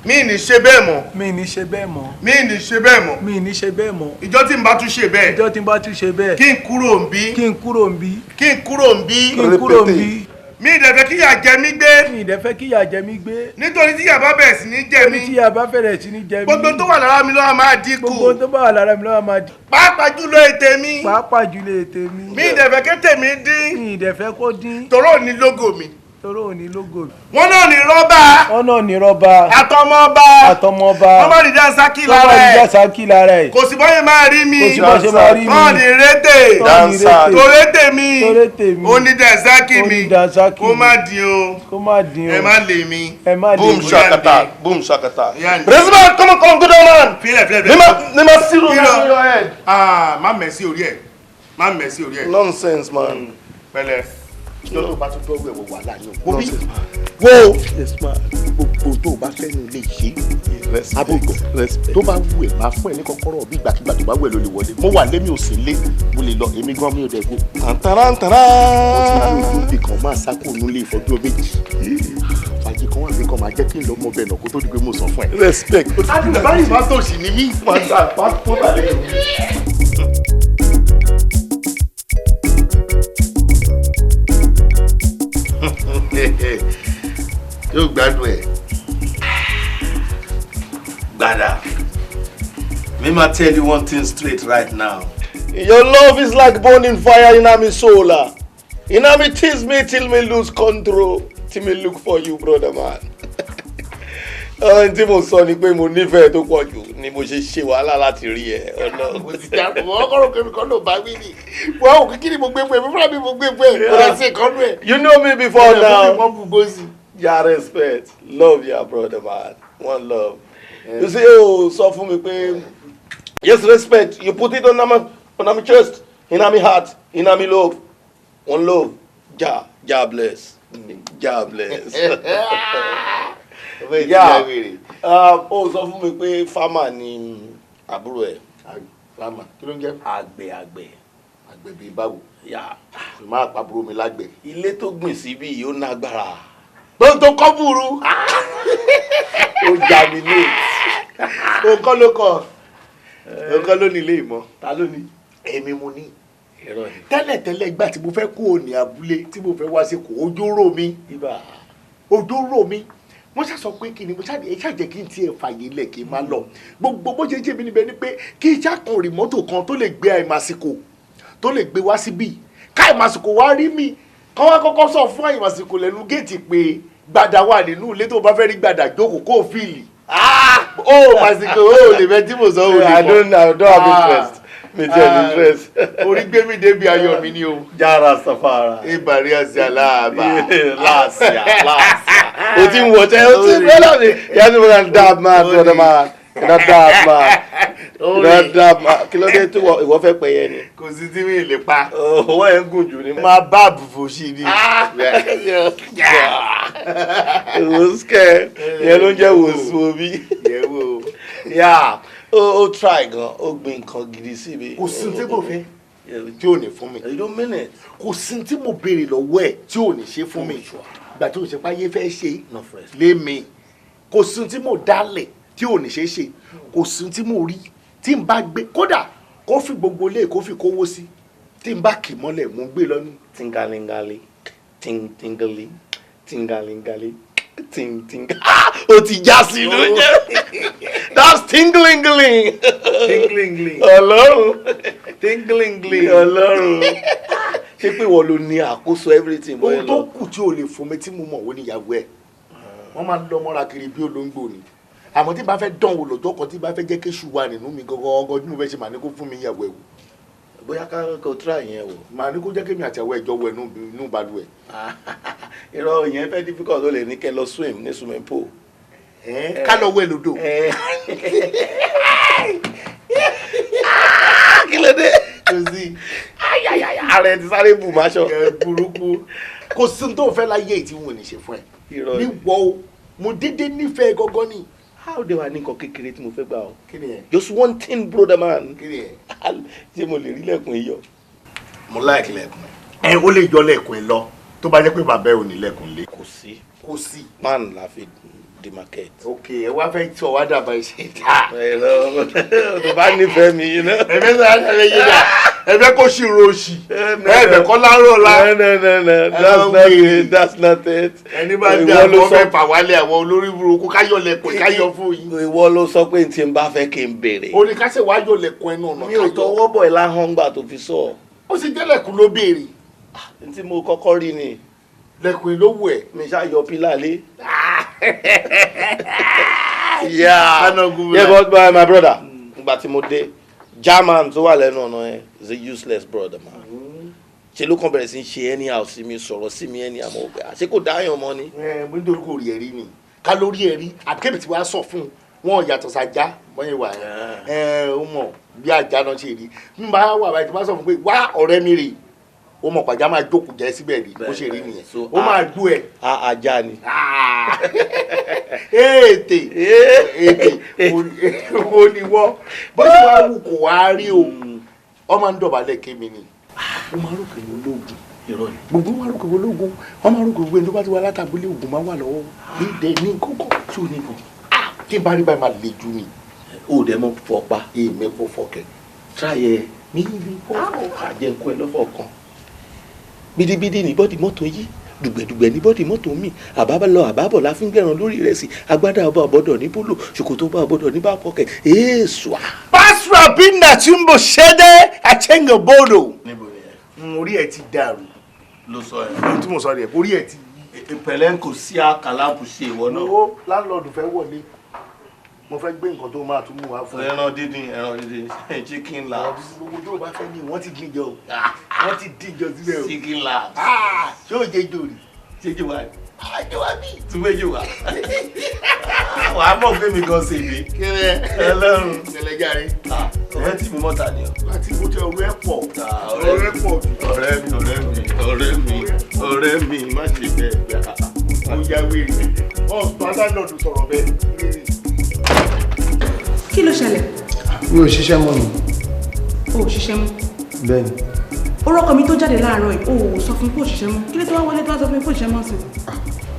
Mi ní ṣe bẹ́ẹ̀ mọ́. Mi ní ṣe bẹ́ẹ̀ mọ́. Mi ní ṣe bẹ́ẹ̀ mọ́. Mi ní ṣe bẹ́ẹ̀ mọ́. Ìjọ́ tí n bá tún ṣe bẹ́ẹ̀. Ìjọ́ tí n bá tún ṣe bẹ́ẹ̀. Kí n kúrò ń bí. Kí n kúrò ń bí. Kí n kúrò ń bí. Kí n kúrò ń bí. Mi ìdẹ̀ fẹ́ kíyà jẹ mí gbé. Mi ìdẹ̀ fẹ́ kíyà jẹ mí gbé. Nítorí tíyà bá bẹ̀rẹ̀ sí ní jẹ mí. Nítorí tíyà bá bẹ̀rẹ̀ sí ní jẹ mí. Gbogbo tó wà lára mi ló máa dínkù. Gbogbo tó bá wà lára mi ló máa dínkù. Pàápàá jùlọ ètè mi. Pàápàá jùlọ ètè mi. Mi ìdẹ̀ fẹ́ kétè mi dín. Mi ìdẹ̀ fẹ́ kó dín. Tòró ní lógo mi. Tòró ní lógo mi. Wọ́n náà ní rọ́bà. Wọ́n náà ní rọ́bà. Àtọmọba. Àtọmọba. Wọ́n má rí dansaki lára ẹ̀. Wọ́n má rí dansaki lára ẹ̀. Kò sí bọ́yẹ̀ máa rí mi. Kò sí bọ́yẹ̀ máa rí mi. Wọ́n ní rétè. Dansa. Torétè mi. Torétè mi. Ó ní dansaki mi. Ó ní dansaki mi. Kó má dín o. Kó má dín o. Ẹ má lè mi. Ẹ má lè mi. Boom shakata. Boom shakata. Raise man, come on, come on, good old man. Filẹ̀ filẹ̀ filẹ̀. Ní ma zero on your head. Ah, má mẹ̀ sí orí ẹ̀. Má mẹ̀ sí orí ẹ̀. Nonsense, man. Pẹ̀lẹ́. Ìjọ́ tó bá tún dọ́wọ́ ẹ̀wọ̀ wàhálà yín o. Wo wo gbogbo tó o bá fẹ́ nu lè ṣe abógbò tó bá wù ẹ̀ máa fún ẹ ní kọ́kọ́rọ́ bí ìgbàkigbà tó bá wù ẹ̀ ló lè wọlé. Mo wà lémi ò sí lé, mo lè lọ, èmi gan mi ò dẹ̀ gbó. Tàntàràntàrà. Mo ti ní ojú ibì kan máa sá kúrò nílé ìfọ́jú méjì. Fàájì kan wà mí kan máa jẹ́ kí n lọ mọ bẹ́ẹ̀ náà kó tó di pé mo sọ fún ẹ. Respect. Báyìí má tòṣì ní mí. Yóò gbádùn ẹ. Gbada, me ma tell you one thing straight right now. Your love is like burning fire in my soul. In me tease me till me lose control. Till me look for you, brother man. Ohun tí mo sọ ni pé mo nífẹ̀ẹ́ tó pọ̀ jù ni mo ṣe ṣe wàhálà láti rí ẹ. Mo ti já mọ́ ọkọ̀rọ̀ kẹ́mi kan ló bá wí ni. Wọ́n ò kí ni mo gbé fún ẹ, fúnra mi mo gbé fún ẹ, kò lọ sí ìkọ́nú ẹ. You know me before now. Wọ́n bú gbósì. Yeah, respect. Love ya, brother man. One love. You see, oh, sọ fún mi pé yes, respect. You put it on my chest, in my heart, in my love. One love. Ja, ja bless. Ja bless. Yeah. Ó sọ fún mi pé farmer ni àbúrò ẹ̀. Farmer, kí ló ń jẹ́? Àgbẹ̀ àgbẹ̀. Àgbẹ̀ bíi báwo? Yeah. Máa pa àbúrò mi lágbẹ̀. Ilé tó gbìn síbí yìí ó nágbára. Tó kọ́ búrú. Ó germinate. Òǹkọ́ ló kọ. Òǹkọ́ ló ní ilé ìmọ̀. Ta ló ní? Èmi mo ní. Tẹ́lẹ̀tẹ́lẹ̀ ìgbà tí mo fẹ́ kúrò ní abúlé tí mo fẹ́ wá sí kò ojú rò mí. Ojú rò mí. Wọ́n ṣá sọ pé kí ni mo ṣàjẹ́ kí n tiẹ̀ fàyè lẹ̀ kí n máa lọ. Gbogbo bó ṣe jẹ́ mi níbẹ̀ ni pé kí ìjà kan rí mọ́tò kan tó lè gbé àìmàsìkò tó lè gbé wá síbí. Ká àìmàsìkò wá rí mi. Kọ́ wá kọ́kọ́ sọ fún àìmàsìkò lẹ́nu géètì pé Gbàdà wà nínú ilé tó bá fẹ́ rí Gbàdà jókòó kó fìlì. Ó màsìkò ó lè bẹ tí mo sọ ó lè mọ. I don't have interest. Mi ti ẹ̀ interest. Orí gbé mi débi ayọ̀ mi ni o. Jára safara. Ìbàrí àti àlàábà. Láàsìá láàsìá. O ti ń wọ̀ṣẹ́ o ti ń brother mi. Yẹ́n ti mo kàn dab man brother man. You're not dab man. Dáadáa, kí ló dé tí ìwọ fẹ́ pẹyẹ ni? Kò sí tí mi lè pa. Owó ẹ̀ ń gùn jù ni. Máa bá àbùfò sí ni. Wòsíkẹ́, ìyẹn ló ń jẹ́ wòsíwòbí. Yeah, ó try gan, ó gbin nǹkan gidi síbi. Kò sí tí mo fẹ́ tí ò ní fún mi. You don't mean it. Kò sí tí mo béèrè lọ́wọ́ ẹ̀ tí ò ní ṣe fún mi. Ìgbà tí ò ṣe páyé fẹ́ ṣe lé mi. Kò sí tí mo dálẹ̀ tí ò ní ṣe ṣe. Kò sí tí mo rí tí n bá gbé, kódà kó fi gbogbo ilé kó fi kówó sí, tí n bá kì mọ́lẹ̀ mo gbé lọ ní. Tingalingali, tingali, tingalingali, ting ting. Ó ti já sí inú jẹ́. That's tinglingling. Tinglingling. Ọlọ́run. Tinglingling. Ọlọ́run. Ṣé pé ìwọ ló ní àkóso everything? Ohun tó kù tí o lè fún mi tí mo mọ̀ wọ́n níyàwó ẹ̀. Wọ́n máa ń lọ mọ́ra kiri bí olóńgbò ni. Àmọ́ tí n bá fẹ́ dán wò lọ́jọ́ kan, tí n bá fẹ́ jẹ́ kéṣù wà nínú mi gangan gangan tí mo fẹ́ ṣe, màá ní kó fún mi ìyàwó ẹ̀ wò. Bóyá ká kò try yẹn wò. Màá ní kó jẹ́ kémi àti àwọn ẹ̀jọ̀ wẹ̀ nínú balùwẹ̀. Irọ́, ìyẹn fẹ́ difficult, ó lè ní kẹ́ lọ swim ní swimming pool. Ká lọ wẹ̀ lódò. Kí ló dé? Kò sí. Ààrẹ ti sáré bù máṣọ. Burúkú. Kò sí tó fẹ́ láyé tí wọn ò ní ṣe fún ẹ. Níwọ̀ o, mo dédé nífẹ̀ẹ́ gangan ni. How de wa ní nǹkan kékeré tí mo fẹ́ gbà o? Kí ni ẹ? Just one thing, brother man. Kí ni ẹ? Ṣé mo lè rí lẹ̀kùn yìí yọ? Mo like lẹ̀kùn ẹ. Ó lè yọ lẹ̀kùn ẹ lọ tó bá jẹ́ pé bàbá ẹ ò ní lẹ̀kùn lé. Kò sí. Kò sí. Pan la fi demarcate. Ok, ẹ wá fẹ́ tí ọ wá dàbà ṣe dá. Tó bá nífẹ̀ẹ́ mi yìí náà. Ẹ̀fẹ́ sọ àṣàlẹ̀ yìí dà. Ẹ̀fẹ́ kò sí roṣì. Ẹ̀fẹ́ kọ́ lárò la. No, no, no, that's not it, that's not it. Ẹni bá dé àwọn fẹ́ fà wálé àwọn olórí burúkú káyọ̀ lẹ̀kùn káyọ̀ fún yín. Ìwọ ló sọ pé tí n bá fẹ́ kí n béèrè. O ní ká ṣe wá yọ lẹ̀kùn ẹnu ọ̀nà káyọ̀. Mi ò tọwọ́ bọ̀ ẹ̀ láhàn gbà tó fi sọ. Ó sì jẹ́ lẹ̀kùn ló béèrè. N tí mo kọ́kọ́ rí ni. Lẹ̀kùn ló wù ẹ́. Mi ṣá yọ pílà lé. Yeah, yeah, but my brother, ìgbà tí mo dé, German tó wà lẹ́nu ọ̀nà yẹn is a useless brother man. Ṣe ló kàn bẹ̀rẹ̀ sí í ṣe anyhow sí mi, sọ̀rọ̀ sí mi anyhow, mo gbà ṣé kò dáyàn mọ́ ni. Ẹ mo nítorí kò rí ẹ̀rí ni, ká lórí ẹ̀rí àbíkẹ́mi tí wàá sọ fún un, wọn yàtọ̀ sájà wọ́n yẹn wà ẹ̀ ó mọ̀ bí ajá náà ṣe rí. N bá wà báyìí tí wọ́n sọ fún pé wá ọ̀rẹ́ mi rè, ó mọ̀ pàjá máa jókòó jẹ́ síbẹ̀ rí bó ṣe rí nìyẹn, ó máa dú ẹ̀. Ajá ni. Ètè ètè ó ní wọ́ bó ṣe wá wù kó wá rí o, ọ máa ń dọ̀bálẹ̀ kémi ni. Ó máa rò pé ológun, gbogbo máa rò pé ológun, wọ́n máa rò pé gbogbo ẹni tó bá ti wá látàbílẹ̀ ògùn máa wà lọ́wọ́ ní dẹ ní kókó tí ò ní bọ̀ tí n bá rí báyìí máa le jù ni. O dẹ̀ mọ fọ pa. Èmi kò fọkẹ. Try ẹ. Mi ní fọ́fọ́. Àjẹ́ nkú ẹ lọ́fọ̀ kan. Bidibidi ní bọ́dì mọ́tò yìí, dùgbẹ̀dùgbẹ̀ ní bọ́dì mọ́tò mi, àbábá lọ àbábọ̀ la fi ń gbẹ̀ràn lórí rẹ̀ sí, agbádá ọba ọ̀bọ̀dọ̀ ní bólò, ṣòkòtò ọba ọ̀bọ̀dọ̀ ní bá pọ̀kẹ̀, èèṣùà. Pásítọ̀ Bínà tí ń bò ṣẹ́dẹ́ àchẹ́ngẹ̀ bọ́ọ̀dọ̀. Níbo ni ẹ? Orí ẹ ti dàrú. Ló sọ ẹ. Ohun tí mo sọ rẹ̀, orí ẹ ti. Ìpẹ̀lẹ́ kò sí àkàlàbù ṣe ìwọ náà. Owó láńlọ́ọ̀dù fẹ́ wọlé. Mo fẹ́ gbé nǹkan tó máa tún mú wá fún ẹ. Ẹran dídín, ẹran dídín, chicken laps. Gbogbo tó o bá fẹ́ ní wọ́n ti díjọ o. Wọ́n ti díjọ síbẹ̀ o. Chicken laps. Ṣé o jẹ jòrì? Ṣé jò wá? Àjọ wa bí. Tún méjì wá. Wàá mọ̀ pé mi gan ṣe mi. Kéré. Ẹlẹ́run. Ṣẹlẹ̀ jàre. Ọ̀rẹ́ tí mi mọ́ta ni o. Láti kó tẹ ọ̀rẹ́ pọ̀. Ọ̀rẹ́ pọ̀ jù. Ọ̀rẹ́ mi, ọ̀rẹ́ mi, ọ̀rẹ́ mi, ọ̀rẹ́ mi, má ṣe bẹ́ẹ̀. Mo ya wèrè. Ọ̀sán aláǹdọ̀dù sọ̀rọ̀ bẹ́ẹ̀. Kí ló ṣẹlẹ̀? Mi ò ṣiṣẹ́ mọ́ ni. O ò ṣiṣẹ́ mọ́? Bẹ́ẹ̀ni. Orúkọ mi tó jáde láàárọ̀ yìí, o ò sọ fún pé ò ṣiṣẹ́ mọ́. Kí ló tó wá wọlé tó wá sọ fún mi pé ò ṣiṣẹ́ mọ́ sí?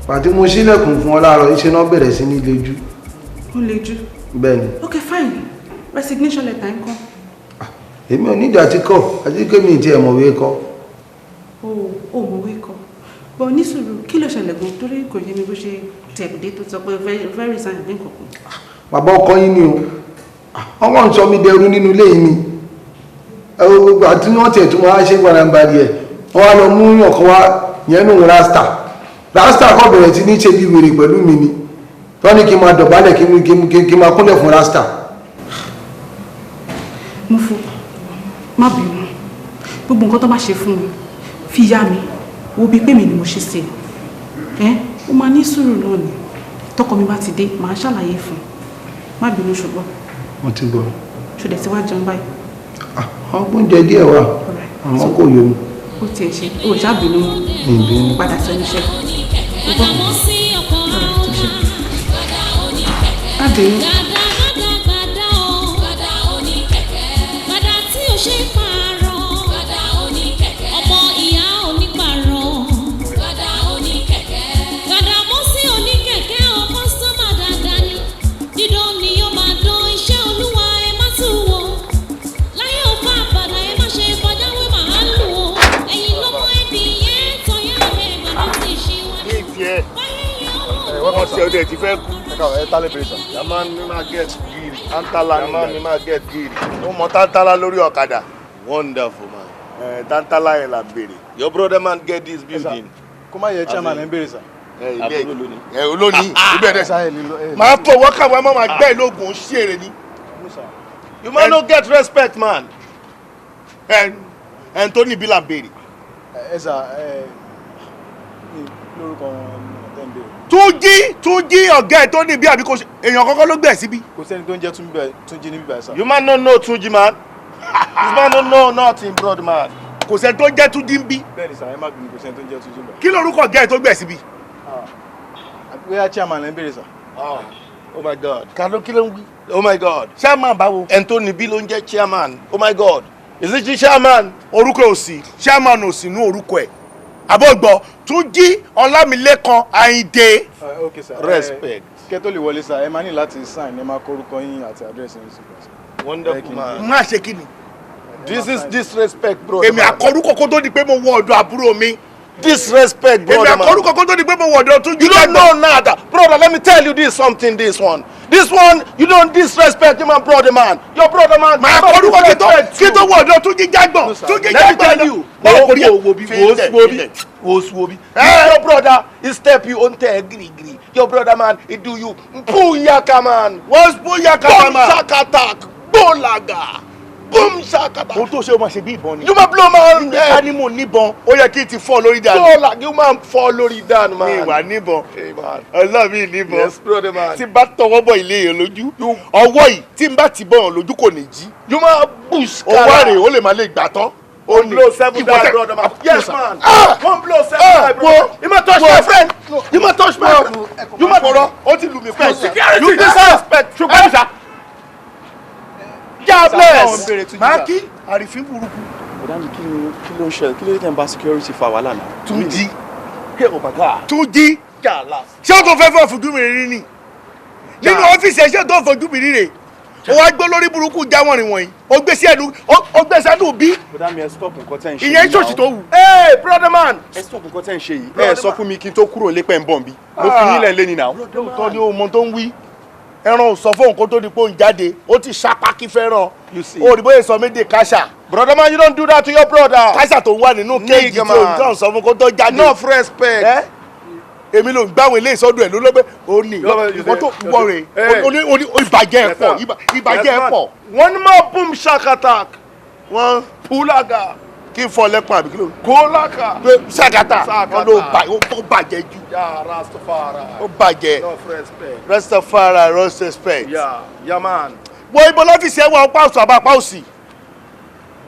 Pàtí mo ṣílẹ̀kùn fún ọ láàárọ̀, iṣẹ́ náà bẹ̀rẹ̀ sí ní lejú. Ó lejú? Bẹ́ẹ̀ni. Ok fine, resignation letter ńkọ́? Èmi ò níjà tí kọ̀, àti pé mi ì tiẹ̀ mọ̀wé kọ. O ò mọ̀wé kọ. Bọ̀ ní sùúrù, kí ló ṣẹlẹ̀ gan-an torí kò yé mi bó ṣe tẹ̀dé tó sọ pé fẹ́ resign àbí nǹkan kan. Bàbá ọkọ yín ni o. Wọ́n kàn ń sọ mí dẹrú nínú ilé yìí ni. Gbogbo àti wọ́n tiẹ̀ tún wá ṣe gbarambari ẹ̀. Wọ́n wá lọ mú yàn kan wá yẹn nù rasta. Rasta kọ́ bẹ̀rẹ̀ sí ní ṣe bí wèrè pẹ̀lú mi ni. Wọ́n ní kí n máa dọ̀bálẹ̀ kí n máa kúnlẹ̀ fún rasta. Mo fún má bínú. Gbogbo nǹkan tó bá ṣe fún mi, fi yá mi, wo bíi pé mi ni mo ṣe sí ẹ. Ó máa ní sùúrù náà ni. Tọkọ mi bá ti dé, màá ṣàlàyé fún un. Má bínú ṣùgbọ́n. Mo ti gbọ́. Ṣùdẹ̀ tí wàá jẹun báyìí. Ọgbọ́n jẹ díẹ̀ wà, àmọ́ kò yó mi. Ó tiẹ̀ ṣe, ó ṣàbínú mọ́. Padà sẹ́nu iṣẹ́. Àbínú. Ọ̀sẹ̀ ọdẹ ti fẹ́ kú. Ẹ tálẹ̀ bèrè sàn. Yàmá mi máa get gírì. Tántálá ni mi máa get gírì. Ó mọ tántálá lórí ọ̀kadà. Wonderful man. Ẹ tántálá yẹn là bèrè. Your brother man get this building. Kó má yẹ chairman ẹ ń bèrè sàn. Ẹ olónìí ibẹ̀ dẹ̀. Màá fọwọ́ kàwé má máa gbẹ́ ìlógun sí èrè ni. You man no get respect man. Ẹ ẹ tó níbí là ń bèrè. Ẹ sà ẹ lórúkọ wọn tẹ́ ń bèrè. Túnjí ọ̀gá ẹ̀ tó níbí àbí kò ṣe èèyàn kọ́kọ́ ló gbẹ̀ síbí. Kò sẹ́ni tó ń jẹ́ Túnjí níbí báyìí sà. You man no know Túnjí man. This man no know nothing brother man. Kò sẹ́ni tó ń jẹ́ Túnjí ń bí. Bẹ́ẹ̀ni sà, ẹ má bínú, kò sẹ́ni tó ń jẹ́ Túnjí ń bẹ̀. Kí lorúkọ ọ̀gá ẹ̀ tó gbẹ̀ síbí? Bóyá chairman ẹ ń bèrè sà. Oh my God. Kàló kí ló ń wí? Oh my God. Chairman báwo? Ẹni tó níbí ló ń jẹ́ chairman. Oh my God. Is it the chairman? Orúkọ ò sí, chairman ò sí ní orúkọ ẹ̀. Àbọ̀gbọ̀ Túnjí Ọlámilékan Àyìndé. Okay sir. Respect. Kẹ́ tó lè wọlé sir, ẹ máa ní láti sign, ẹ máa kọ orúkọ yín àti àdírẹ́sì yín sí. Wonderful man. Má ṣe kí ni? This is disrespect brother. Èmi àkọrúkọ kó tó di pé mo wọ ọ̀dọ̀ àbúrò mi. Disrespect brother Èmi man. àkọrúkọ kó tó di pé mo wọ ọ̀dọ̀ Túnjí. You don't know nada. Brother, let me tell you this something, this one. This one, you don't disrespect my brother man. Your brother man. Màá kọrúkọ kí tó wọ ọ̀dọ̀ Túnjí Jágbọ̀n. Túnjí Let me Jágbọ̀n. tell you. Wo wo bi. Your brother, he step you on tell giri giri. Your brother man, he do you. Booyaka man. What's booyaka man? man? Boom shakatak. Bolaga. Boom shakatak. Ohun tó ṣe o máa ṣe bí ìbọn ni. You ma blow man. Ká ní mò ń níbọn, ó yẹ kí n ti fọ́ lórí dànù. Bolaga, you ma fọ́ lórí dànù man. Mi ìwà níbọn. Hey man. Ọlọ́run níbọn. Yes brother man. Tí n bá tọwọ́ bọ ilé yẹn lójú, ọwọ́ yìí tí n bá ti bọ̀ yàn lójú kò ní jí. You ma bush Owó àrè ó lè má lè gbà tán. One blow 7 die brother man. Yes man. One blow 7 die brother. You ma touch my friend. You ma touch my friend. You ma kọ̀rọ̀ ó ti lù mí pẹ́. Security. You disrespect. Ṣùgbọ́n ṣá. God bless. Máa kí àrífín burúkú. Ọ̀dà mi kí ló ń ṣẹlẹ̀? Kí ló dé tẹ̀ ń bá security fa wàhálà náà? Túnjí. Oh my God. Túnjí. Ṣé o tó fẹ́ fọ́ fojú mi rí ni? Nínú ọ́fíìsì ẹ̀ ṣé o tó fojú mi rí rè? O wá gbé lórí burúkú jáwọ́rin wọ̀nyí. O gbé sí ẹnu o gbé sẹ́nu bí. Bọ̀dá mi ẹ stop nǹkan tẹ́ ń ṣe yìí. Ìyẹn ṣòṣì tó wù. Hey brother man. Ẹ stop nǹkan tẹ́ ń ṣe yìí. Ẹ sọ fún mi kí n tó kúrò nílé pẹ́ ń bọ̀ nbí. Mo fi yín lẹ̀ lé ni náà. Lóòótọ́ ni o mọ tó ń wí. Ẹran ò sọ fóun kó tó di pé òun jáde. Ó ti ṣapá kí fẹ́ràn. You see. O rí bóyá sọ méde káṣà. Brother man, you don't do that to your brother. Káṣà tó ń wà nínú kéèjì tí òun kàn sọ fún kó tó jáde. Enough respect. Ẹ́ èmi ló ń gbáwọn ilé ìsọdún ẹ̀ ló ló pé ó ní ìwọ tó wọ rè ó ní ìbàjẹ́ ẹ̀ pọ̀ ìbàjẹ́ ẹ̀ pọ̀. One more boom shakatak. Wọ́n Pulaga. kí n fọ lẹ́pọ̀n àbí kí ló. Golaka. Pé ṣàkátà wọn ló bà ó bàjẹ́ jù. Yeah, Rastafari. Ó bàjẹ́. Enough respect. Rastafari respect. Yeah, yeah man. Wọ ibo lọ́fíìsì ẹ wà ọ̀pá òsì àbá apá òsì.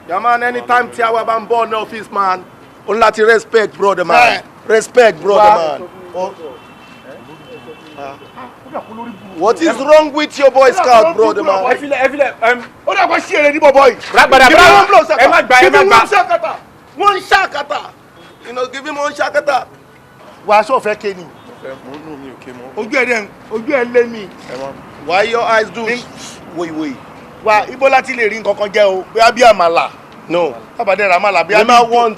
Yeah man, anytime tí àwa bá ń bọ̀ ní ọ́fíìsì man, o ní láti respect brother man. Respect brother man. What is wrong with your boy scout brother man? Ẹ filẹ̀ ẹ filẹ̀. Ó dàgbà sí èrè ní bọ̀bọ̀ yìí. Rágbàdà Give him one blow ẹ má gbà ẹ má Give him gbà. one shakata. One shakata. You know, give him one shakata. Wàá aṣọ òfẹ́ ké ni. Ojú ẹ̀ dẹ̀ ojú ẹ̀ lé mi. Why your eyes do? Wait, wait. Wà ibo láti lè rí nǹkan kan jẹ o, bóyá bí àmàlà. No. Tábàdé rà àmàlà bí We ma want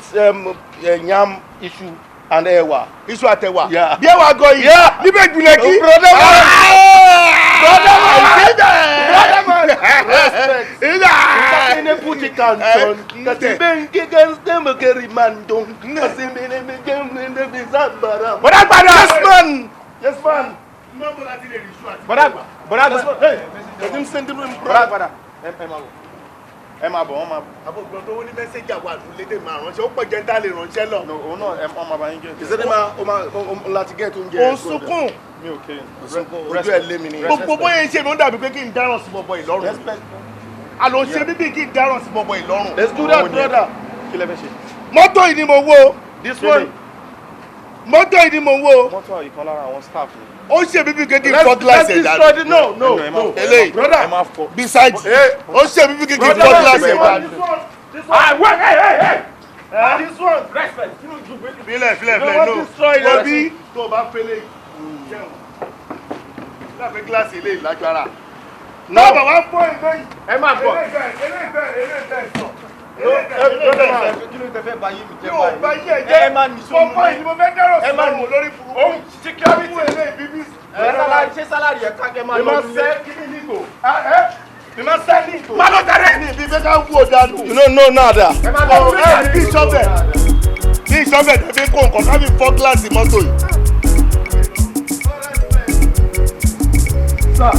yam, iṣu and ẹ̀wà. Iṣu àtẹ̀wà. Yeah. Bí ẹ̀wà gan yìí. Yeah. Níbẹ̀ jùlẹ̀ kí. Brother man. Brother man. Brother man. Respect. Ìgbà. Kase puti kanton. Kase benke kanste mekeri mandon. Kase mene meke mene bizambara. Bọ̀dá gbàdá. Yes man. Yes man. Bọ̀dá bọ̀dá Hey, let him send him bọ̀dá gbàdá. Ẹ máa bọ̀. Ẹ máa bọ̀ wọ́n máa bọ̀. Àbọ̀gbọ̀n tó ní mẹ́sẹ̀gì àwọn àdúlédè máa ránṣẹ́, ó pọ̀ jẹ́ ń tá lè ránṣẹ́ lọ. Òun náà ẹ máa bá yín jẹ́. Ìṣẹ́ni máa o máa o láti get oúnjẹ. Ó ń sunkún. Mi ò ké. Ojú ẹ̀ lé mi ni. Gbogbo bóyá ń ṣe mi ó dàbí pé kí n dáràn sí bọ̀bọ̀ ìlọ́run. Respect. Àlọ́ ṣe bíbí kí n dáràn sí bọ̀bọ̀ ìlọ́run. Let's do that, brother. Kí lẹ fẹ́ ṣe? Mọ́tò yìí ni mo wò. This one. Mọ́tò yìí ni mo wò. Mọ́tò ìkan lára àwọn staff ni. Ó ṣe bíbí kí n fọ́ gíláàsì ẹ̀ dànù. Let's destroy the no no no. Eléyìí. Brother. Besides, ó ṣe bíbí kí n fọ́ gíláàsì ẹ̀ dànù. Ah, wait, hey, hey, hey. This one, respect. Filẹ̀ filẹ̀ filẹ̀ no. Obi tó o bá fẹ́lẹ̀ jẹun. Láàfin gíláàsì ilé ìlágbára. Náà bàbá fọ́ ìgbẹ́ yìí. Ẹ máa gbọ́. Eléyìí sọ. Kí ló tẹ fẹ́ bá yé mi jẹ́ Yóò báyìí? bá yé ẹ jẹ́. Ẹ máa nìṣó Mo fọ́ ìdí mo fẹ́ dárò sí Ẹ máa ọ̀run lórí burúkú. Òun security. Mú eléyìí bíbí. Ṣé sálárì ẹ̀ ká kẹ́ máa Mi lọ máa nílé? sẹ́ kíní nígò. Mi máa sẹ́ nígò. Má lọ jàre. Ní ibi fẹ́ ká wú ọ̀dànù. You no know nada. Ẹ máa lọ Ẹ bí ìṣọ́bẹ̀. Bí ìṣọ́bẹ̀ tẹ̀bí kó nǹkan ká fi fọ́ gíláàsì mọ́tò yìí. Sir.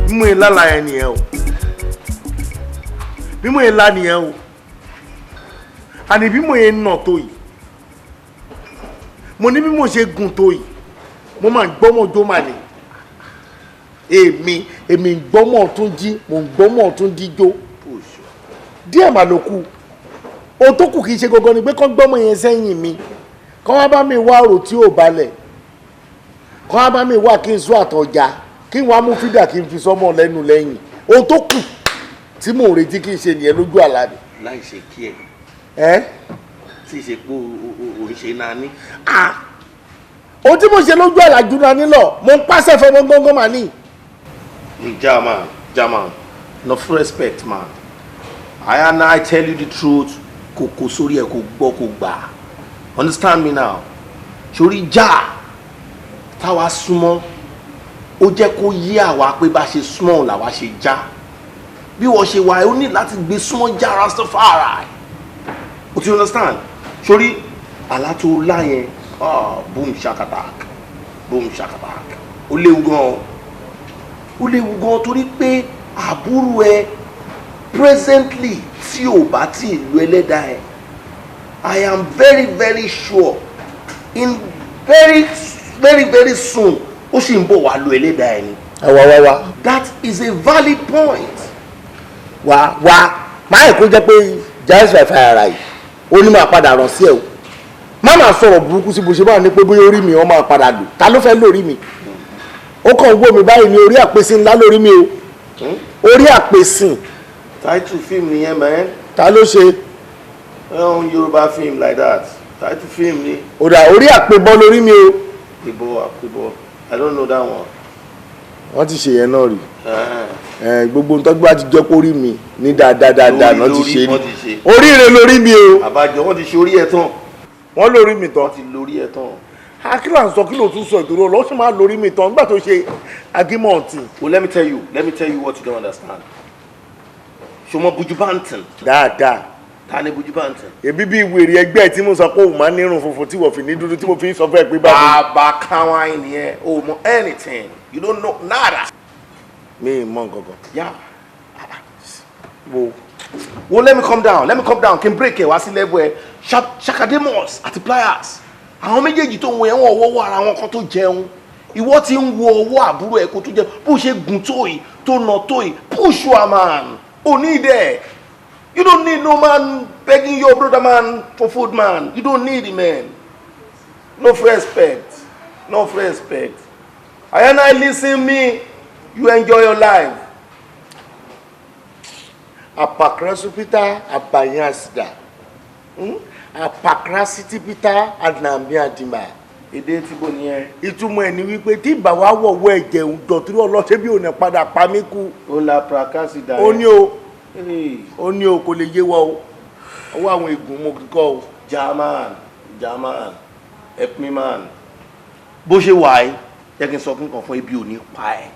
Mímú ilá la yẹn nìyẹn o. Mímú ilá nìyẹn o. Àní bí mo yẹn nà tó yìí. Mo ní bí mo ṣe gùn tó yìí. Mo máa ń gbọ́mọ̀ jó mà ní. Èmi ń gbọ́mọ̀ tún jí, mo ń gbọ́mọ̀ tún díjó. Díẹ̀ mà ló kù. Ohun tó kù kì í ṣe gangan ni pé kán gbọ́mọ̀ yẹn sẹ́yìn mi. Kán wá bá mi wá ọ̀rọ̀ tí ò balẹ̀. Kán wá bá mi wá kí n sún àtọ̀já. Kí n wá mú fídà kí n fi sọ́mọ lẹ́nu lẹ́yìn. Ohun tó kù tí mò ń retí kí n ṣe nìyẹn lójú àlá mi. Láì ṣe kí ẹ. Ẹ́ Tí ì ṣe pé o ń ṣe nání. Ohun tí mo ṣe lójú àlá jù náà nílọ, mo ń pàṣẹ fọmọ gángan mà ní. German, German, no full respect, man. I and I tell you the truth. Kò kò sórí ẹ kò gbọ́ kò gbà. Understand me now. Sórí já táwa súnmọ́, ó jẹ́ kó yé àwa pé bá ṣe súnmọ́ làwa ṣe já. Bí wọ́n ṣe wà, ó ní láti gbé súnmọ́ já Rastafari. O ti understand? Sórí àlá tó lá yẹn, boom shakatak, boom shakatak. Ó léwu gan-an. Ó léwu gan torí pé àbúrò ẹ presently tí ò bá tí ì lu ẹlẹ́dàá ẹ, I am very very sure in very very very soon ó sì ń bọ̀ wá lu ẹlẹ́dàá ẹ ni. Ẹ wá wá wá. That is a valid point. Wá wá máa kó jẹ́ pé Giants by fire ara yìí ó ní máa padà ràn sí ẹ o. Má máa sọ̀rọ̀ burúkú sí bó ṣe máa ní pé bóyá orí mi wọ́n máa padà lò. Ta ló fẹ́ lórí mi? Ó kàn wó mi báyìí ní orí àpèsìn ńlá lórí mi o. Orí àpèsìn. Title film nìyẹn man. Ta ló ṣe? Yorùbá film like that. Title film ni. Ó dà orí àpèbọ lórí mi o. Àpèbọ àpèbọ I don't know that one. Wọ́n ti ṣe yẹn náà rí. Gbogbo nǹkan tó bá ti jẹ́ kó rí mi ní dáadáa dáadáa náà ti ṣe rí. Oríire lórí mi o. Àbájọ wọ́n ti ṣe orí ẹ̀ tán. Wọ́n lórí mi tán. Wọ́n ti lórí ẹ̀ tán. Akílà ń sọ kí ló tún sọ ìdúró lọ, ó sì máa lórí mi tán nígbà tó ṣe agímọ̀ǹtì. Well, let me tell you what you don't understand. Ṣo mọ Buju Banton? Dáadáa. Ta ni Buju Banton? Èbí bí wèrè ẹgbẹ́ tí mo sọ pé òun máa ń nírun funfun tí wọ́n fi ní dúdú tí mo fi ń sọ fún ẹ pé báwo. Bàbá káwáìn nìyẹn, o mọ anything, you don't know nada. Mi ì mọ nǹkan kan. Yeah. Wo. Wo let me come down, kí n break ẹ̀ wá sí level ẹ̀. Shakademus àti Pliers. Àwọn méjèèjì tó ń wo yẹn wọ́n wọ́wọ́ ara wọn kan tó jẹun. Ìwọ ti ń wo ọwọ́ àbúrò ẹ̀ kó tó jẹun. Bó ṣe gùn tó yìí, tó nà tó yìí, push your man. O need ẹ̀. You don't need no man begging your brother man for food man. You don't need him, man. No respect. No respect. I and I listen me, you enjoy your life. Apakrasupita abanyasida. Apakrasitipita anamiadima. Èdè tí bò nìyẹn. Ìtumọ̀ ẹ̀ ni wípé tí ìbá wa wọ̀wọ́ ẹ̀jẹ̀ dọ̀tí ọlọ́ṣẹ́ bí òun padà pa mí kú. Ó la prakasida. Ó ní o. Ó ní o kò lè yé wa o. Ọwọ́ àwọn ègún mo kíkọ́ o. German, German, help me man. Bó ṣe wà ẹ́, jẹ́ kí n sọ kíkan fún ebi ò ní pa ẹ́.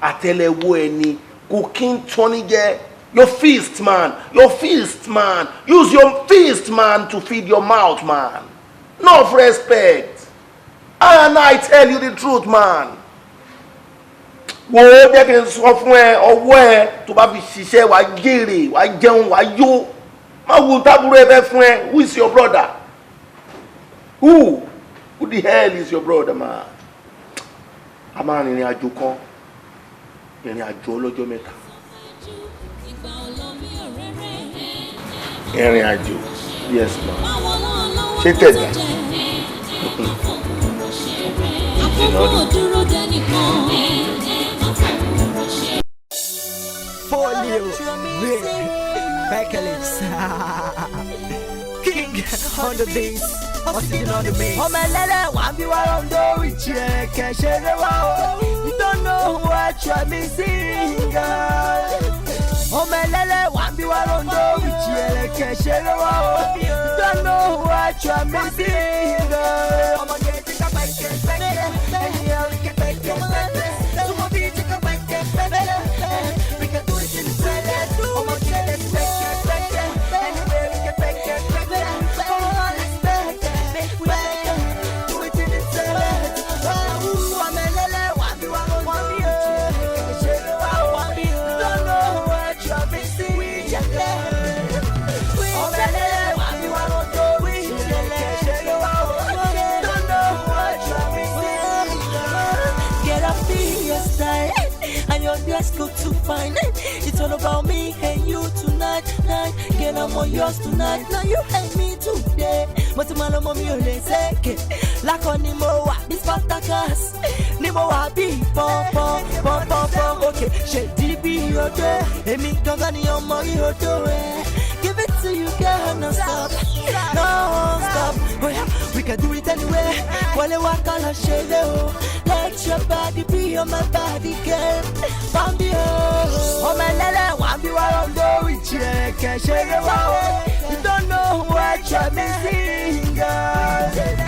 Àtẹ́lẹwọ́ ẹni kò kí n tọ́ni jẹ. Your fist man, your fist man. Use your fist man to feed your mouth man. No respect. And I tell you the truth man. Wo jẹ́ kí n sọ fún ẹ, ọwọ́ ẹ tó bá fi ṣiṣẹ́ wàá jèrè, wàá jẹun, wàá yó. Má wo tábúrò ẹ fẹ́ fún ẹ. Who is your brother? Who the hell is your brother, man? A máa rìnrìn àjò kan, ìrìn àjò ọlọ́jọ́ mẹ́ta. Ìrìn àjò, yes ma. Ṣé tẹ̀dá? Àkókò dúró dẹ́nìkan. Folio, Rick, Reckless, King on the beat, Oxygen on the beat. Ọmọ ẹlẹ́lẹ̀ wà bí wà ló ń dórí jẹ́ kẹ̀ṣẹ́ rẹ̀ wá o. You don't know what you're missing, girl. Ọmọ ẹlẹ́lẹ̀ wà bí wà ló ń dórí jẹ́ kẹ̀ṣẹ́ rẹ̀ wá o. You don't know what you're missing, girl. Ọmọge ti ká pẹ̀kẹ́ pẹ̀kẹ́, ẹ̀yìn orí kẹ́ pẹ̀kẹ́ pẹ̀kẹ́, súnmọ́ bí ti ká pẹ̀kẹ́ pẹ̀kẹ́. We can do it in the toilet. Ọmọge let's pẹ̀kẹ́ pẹ̀kẹ́, anywhere we can pẹ̀kẹ́ pẹ̀kẹ́. Come on, let's pẹ̀kẹ́ pẹ̀kẹ́, do it in the toilet. Ọmọ ẹlẹ́lẹ̀ wà bí wà ló ń dórí jẹ́ kẹ̀ṣẹ́ rẹ̀ wá o. You don't know what you're missing, ọmọ ẹlẹ́lẹ̀ wà bí wà ló ń dórí jẹ́ kẹ̀ṣẹ́ rẹ̀ wá o. You don't know what you're missing. Get up in your style and your dress code too fine. It's all about me and you tonight, night. Girl, I'm on yours tonight. Now you hate me today. Mo ti máa lọ mọ mi ò lè ṣèké. Lákọ ni mo wà bí Spartacus. Ni mo wà bí pọ́npọ́n pọ́npọ́npọ́n. Òkè ṣèdí bí odó. Èmi gangan ni ọmọ rí odó ẹ̀. Give it to you, girl, no stop, no stop. Oh yeah, we can do it anywhere. Wọlé wá ká lọ ṣeré o. Let your body be on my body, girl. Bambi o. Ọmọ ẹlẹ́lẹ̀ wà bí wà ló ń dórí jẹ́ kẹ̀ṣẹ́ rẹ̀ wá o. You don't know what you're missing, girl.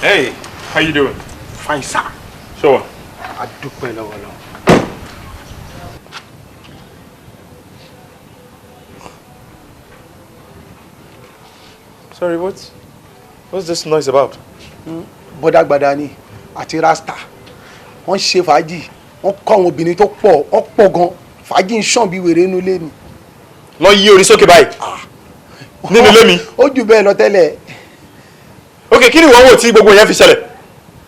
Hey, how you doing? Fine, sir. Sure. A dúpẹ́ lọ́wọ́ lọ. Sorry, what's this noise about? Bọ́dàgbàdà ni àti rasta wọ́n ṣe fàájì, wọ́n kọ́ àwọn obìnrin tó pọ̀, wọ́n pọ̀ gan, fàájì ń ṣàn bí wèrè inú ilé ni. Lọ yí orí sókè báyìí nínú ilé mi. Ó jù bẹ́ẹ̀ lọ tẹ́lẹ̀. Ok, kí ni ìwọ wò tí gbogbo yẹn fi ṣẹlẹ̀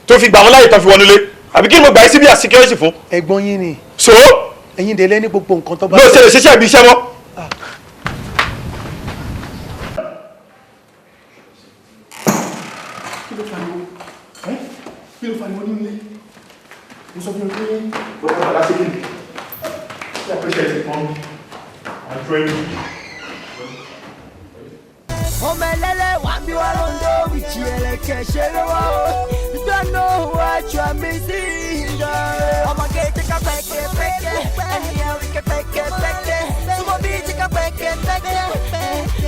tó fi gbà wọ́n láyè tán fi wọnú ilé? Àbí kí ni mo gbà yín síbi à security fún? Ẹ̀gbọ́n yín ni. So? Ẹ̀yin délé ní gbogbo nǹkan tó bá. Ló ṣe lè ṣiṣẹ́ ibi iṣẹ́ mọ́. Kí ló fariwo? Ẹ́, kí ló fariwo nínú ilé? Mo sọ fún mi pé Bọ́dà bàdá ṣe kí ni? Ṣé appreciate it fún mi? I'm praying. Ọmọ ẹlẹ́lẹ̀ wà bí wà ló ń dórí jẹ́ kẹ̀ṣẹ́ rẹ̀ wá o. You don't know what you're missing, girl. Ọmọge ti ká pẹ̀kẹ́ pẹ̀kẹ́, ẹ̀yìn orí kẹ́ pẹ̀kẹ́ pẹ̀kẹ́. Súnmọ́ bí ti ká pẹ̀kẹ́ pẹ̀kẹ́.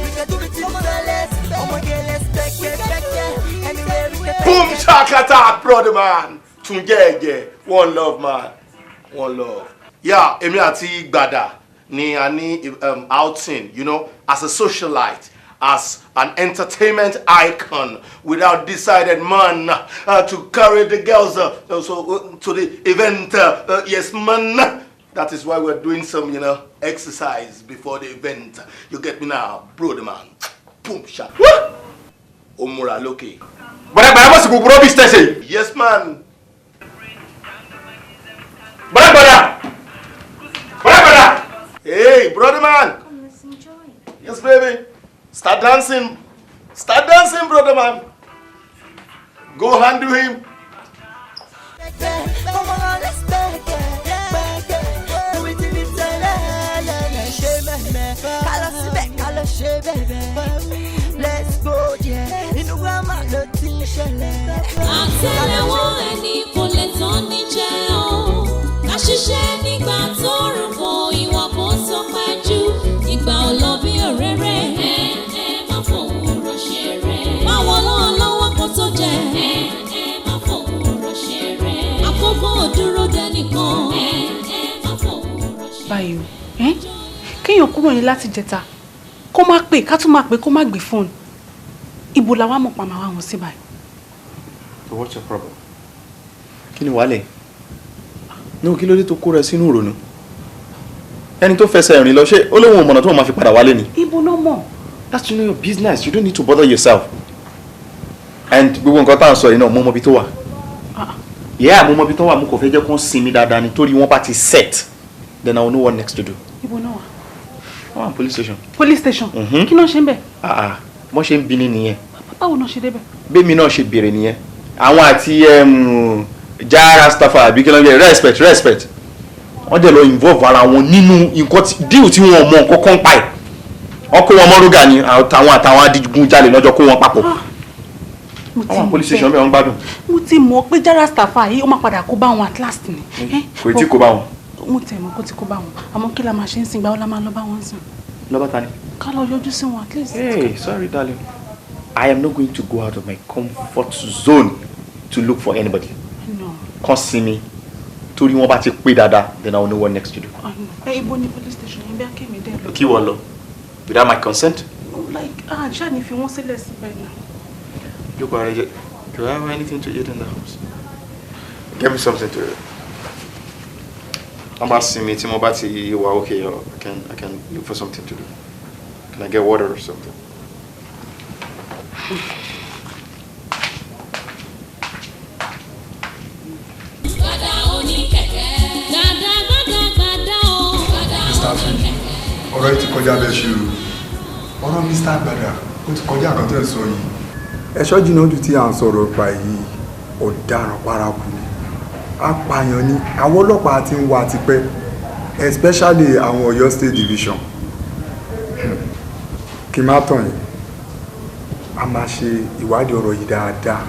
We can do it in the toilet. Ọmọge let's pẹ̀kẹ́ pẹ̀kẹ́. Anywhere we can Boom shakata, brother man. Túnjẹ́ẹ̀jẹ̀, one love man, one love. Yeah, èmi àti Gbàdà ni a ní outing, you know, as a socialite, as an entertainment icon, without decided man to carry the girls to the event. Yes, man. That is why we're doing some, you know, exercise before the event. You get me now, brother man. Boom shak. Ó múra lókè. Bọ́dà gbàdá mọ̀ sí gbogbo rubbish tẹ̀sẹ̀ yìí. Yes, man. Bọ́dà gbàdá. Bọ́dà gbàdá. Hey, brother man. Yes, baby. Start dancing. Start dancing, brother man. Go handle him. Come on, let's báyìí o. Kéèyàn kúrò ní láti jẹta, kó má pè, ká tún má pè, kó má gbé fóònù. Ibo la wá mọ̀ pa màá wá wọn sí báyìí? So what's your problem? Kí ni wàhálẹ̀? No, kí ló dé tó kó rẹ sínú ìrònú? Ẹni tó fẹsẹ̀ rìn lọ, ṣé ó lóun ò mọ̀nà tó máa fi padà wálé ni? Ibo náà mọ̀. That's none of your business. You don't need to bother yourself. And gbogbo nǹkan tá à ń sọ yìí náà, mo mọ ibi tó wà. Yeah, mo mọ ibi tó wà, mo kò fẹ́ jẹ́ kó ń sinmi dáadáa ni, torí wọ́n bá ti set, then I will know what next to do. Ibo náà wà? Wọ́n wà ní police station. Police station? Kí ló ń ṣe ń bẹ̀? Ah, wọ́n ṣe ń bi ni nìyẹn. Báwo náà ṣe débẹ̀? Bẹ́ẹ̀mi náà ṣe béèrè nìyẹn. Àwọn àti Jara Staffa àbí kí ló ń jẹ́, respect respect. Wọ́n dẹ̀ lọ involve ara wọn nínú nǹkan deal tí wọ́n mọ nǹkan kan pa ẹ̀. Wọ́n kó wọn mọ́rúgà ni, àtàwọn adigunjalè lọ́jọ́ kó wọn papọ̀. Àwọn police station bẹ́ẹ̀ wọ́n gbádùn. Mo ti mọ̀ pé Jara Staffa yìí ó máa padà kó bá wọn at last ni. Kò tí kó bá wọn. Mo tẹ̀ mọ́ kó ti kó bá wọn. Àmọ́ kí la máa ṣe ń sìn, gbà ó la máa lọ bá wọn sìn? Lọ bá ta ni? Ká lọ yọjú sí wọn at least. Hey, sorry darling. I am not going to go out of my comfort zone to look for anybody. No. Kàn sinmi, torí wọ́n bá ti pé dáadáa, then I will know what next to do. Ẹ ibo ni police station yẹn, bí akémi dẹ̀ lọ? Kí wọ́n lọ? Without my consent? Like, ah, ṣáà ní fi wọ́n sílẹ̀ síbẹ̀ náà. Jókòó ara jẹ. Do I have anything to eat in the house? Get me something to eat. I'm about sinmi tí mo bá ti wà okay, I can look for something to do. Can I get water or something? Gbàdá oníkẹ̀kẹ́. Gbàdá gbàdá gbàdá o. Gbàdá Mr. Tunji, ọ̀rọ̀ yìí ti kọjá bẹ́ẹ̀ ṣe o. Ọ̀rọ̀ Mr. Gbàdà ó ti kọjá àkàntọ́ ẹ̀ sọ yìí. Ẹ̀ṣọ́ jìnnà ojú tí à ń sọ̀rọ̀ pa yìí, ọ̀daràn paraku ni, apààyàn ni. Àwọn ọlọ́pàá ti ń wá tipẹ́, especially àwọn Ọ̀yọ́ State Division. Kí n má tàn yín, a máa ṣe ìwádìí ọ̀rọ̀ yìí dáadáa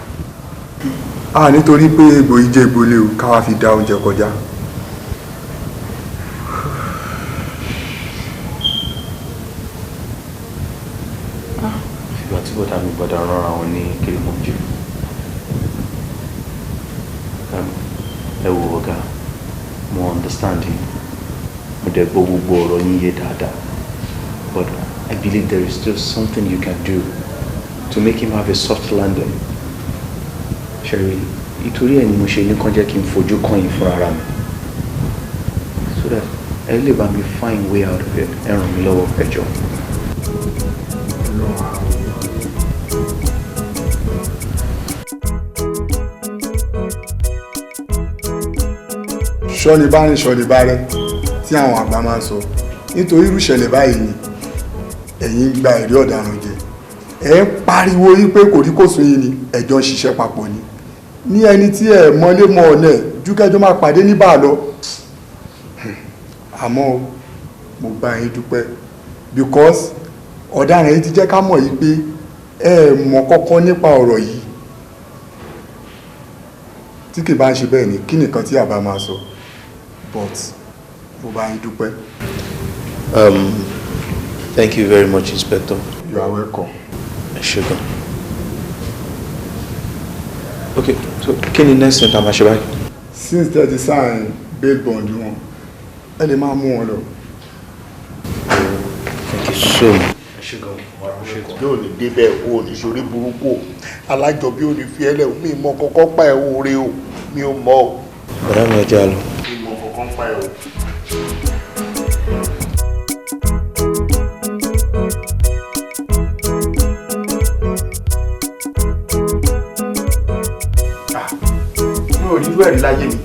a, nítorí pé egbò yìí jẹ́ egbò léwu káwá fi dá oúnjẹ kọjá. Ìgbà tí bọ́dà mi gbọ́dọ̀ rọra wọn ní Kilimanjaro. Ẹ wo ọ̀gá, mo understand yín, mo dẹ̀ gbọ́ gbogbo ọ̀rọ̀ yín yé dáadáa, but I believe there is still something you can do to make him have a soft landing. Ṣẹ̀rí, ìtorí ẹ̀ ni mo ṣe ní kàn jẹ́ kí n fojú kàn yín fúnra ara mi, so that ẹ lè bá mi find way out of it. Ẹ ràn mí lọ́wọ́, ẹ jọ̀ọ́. Ṣọ́ni bá rìn, ṣọ́ni bá rẹ́ tí àwọn àgbà máa ń sọ. Nítorí irú ìṣẹ̀lẹ̀ báyìí ni ẹ̀yin ń gba ẹ̀rí ọ̀daràn jẹ. Ẹ̀ ń pariwo yí pé kò rí kò sún yín ni ẹ̀jọ́ ń ṣiṣẹ́ papọ̀ ni, ní ẹni tí ẹ̀ mọ́lé mọ́ ọ̀nà ẹ̀ ju kẹjọ máa pàdé ní báà lọ. Àmọ́ o, mo bá yín dúpẹ́ because ọ̀daràn yìí ti jẹ́ ká mọ̀ yìí pé ẹ mọ̀ kọ́kọ́ nípa ọ̀rọ̀ yìí. Tí kì bá ń ṣe bẹ́ẹ̀ ni, kí nìkan tí àbá máa sọ? But mo bá yín dúpẹ́. Thank you very much, Inspector. You are welcome. Ẹ ṣé gan. Okay, so kí ni next thing tá a máa ṣe báyìí? Since tẹ́ ti sign bail bond wọn, ẹ lè máa mú wọn lọ. Thank you so much. Ẹ ṣé gan. Yóò ní débẹ̀ o, ò ní sórí burúkú o. Alájọbí ò ní fi ẹlẹ́ o. Mi mọ kọ́kọ́ pa ẹ̀ oore o, mi ò mọ̀ o. Bọ̀dá mi, ọjà lọ. Mi mọ kọ́kọ́ pa ẹ̀ o. Mi ò rí irú ẹ̀rí láyé mi.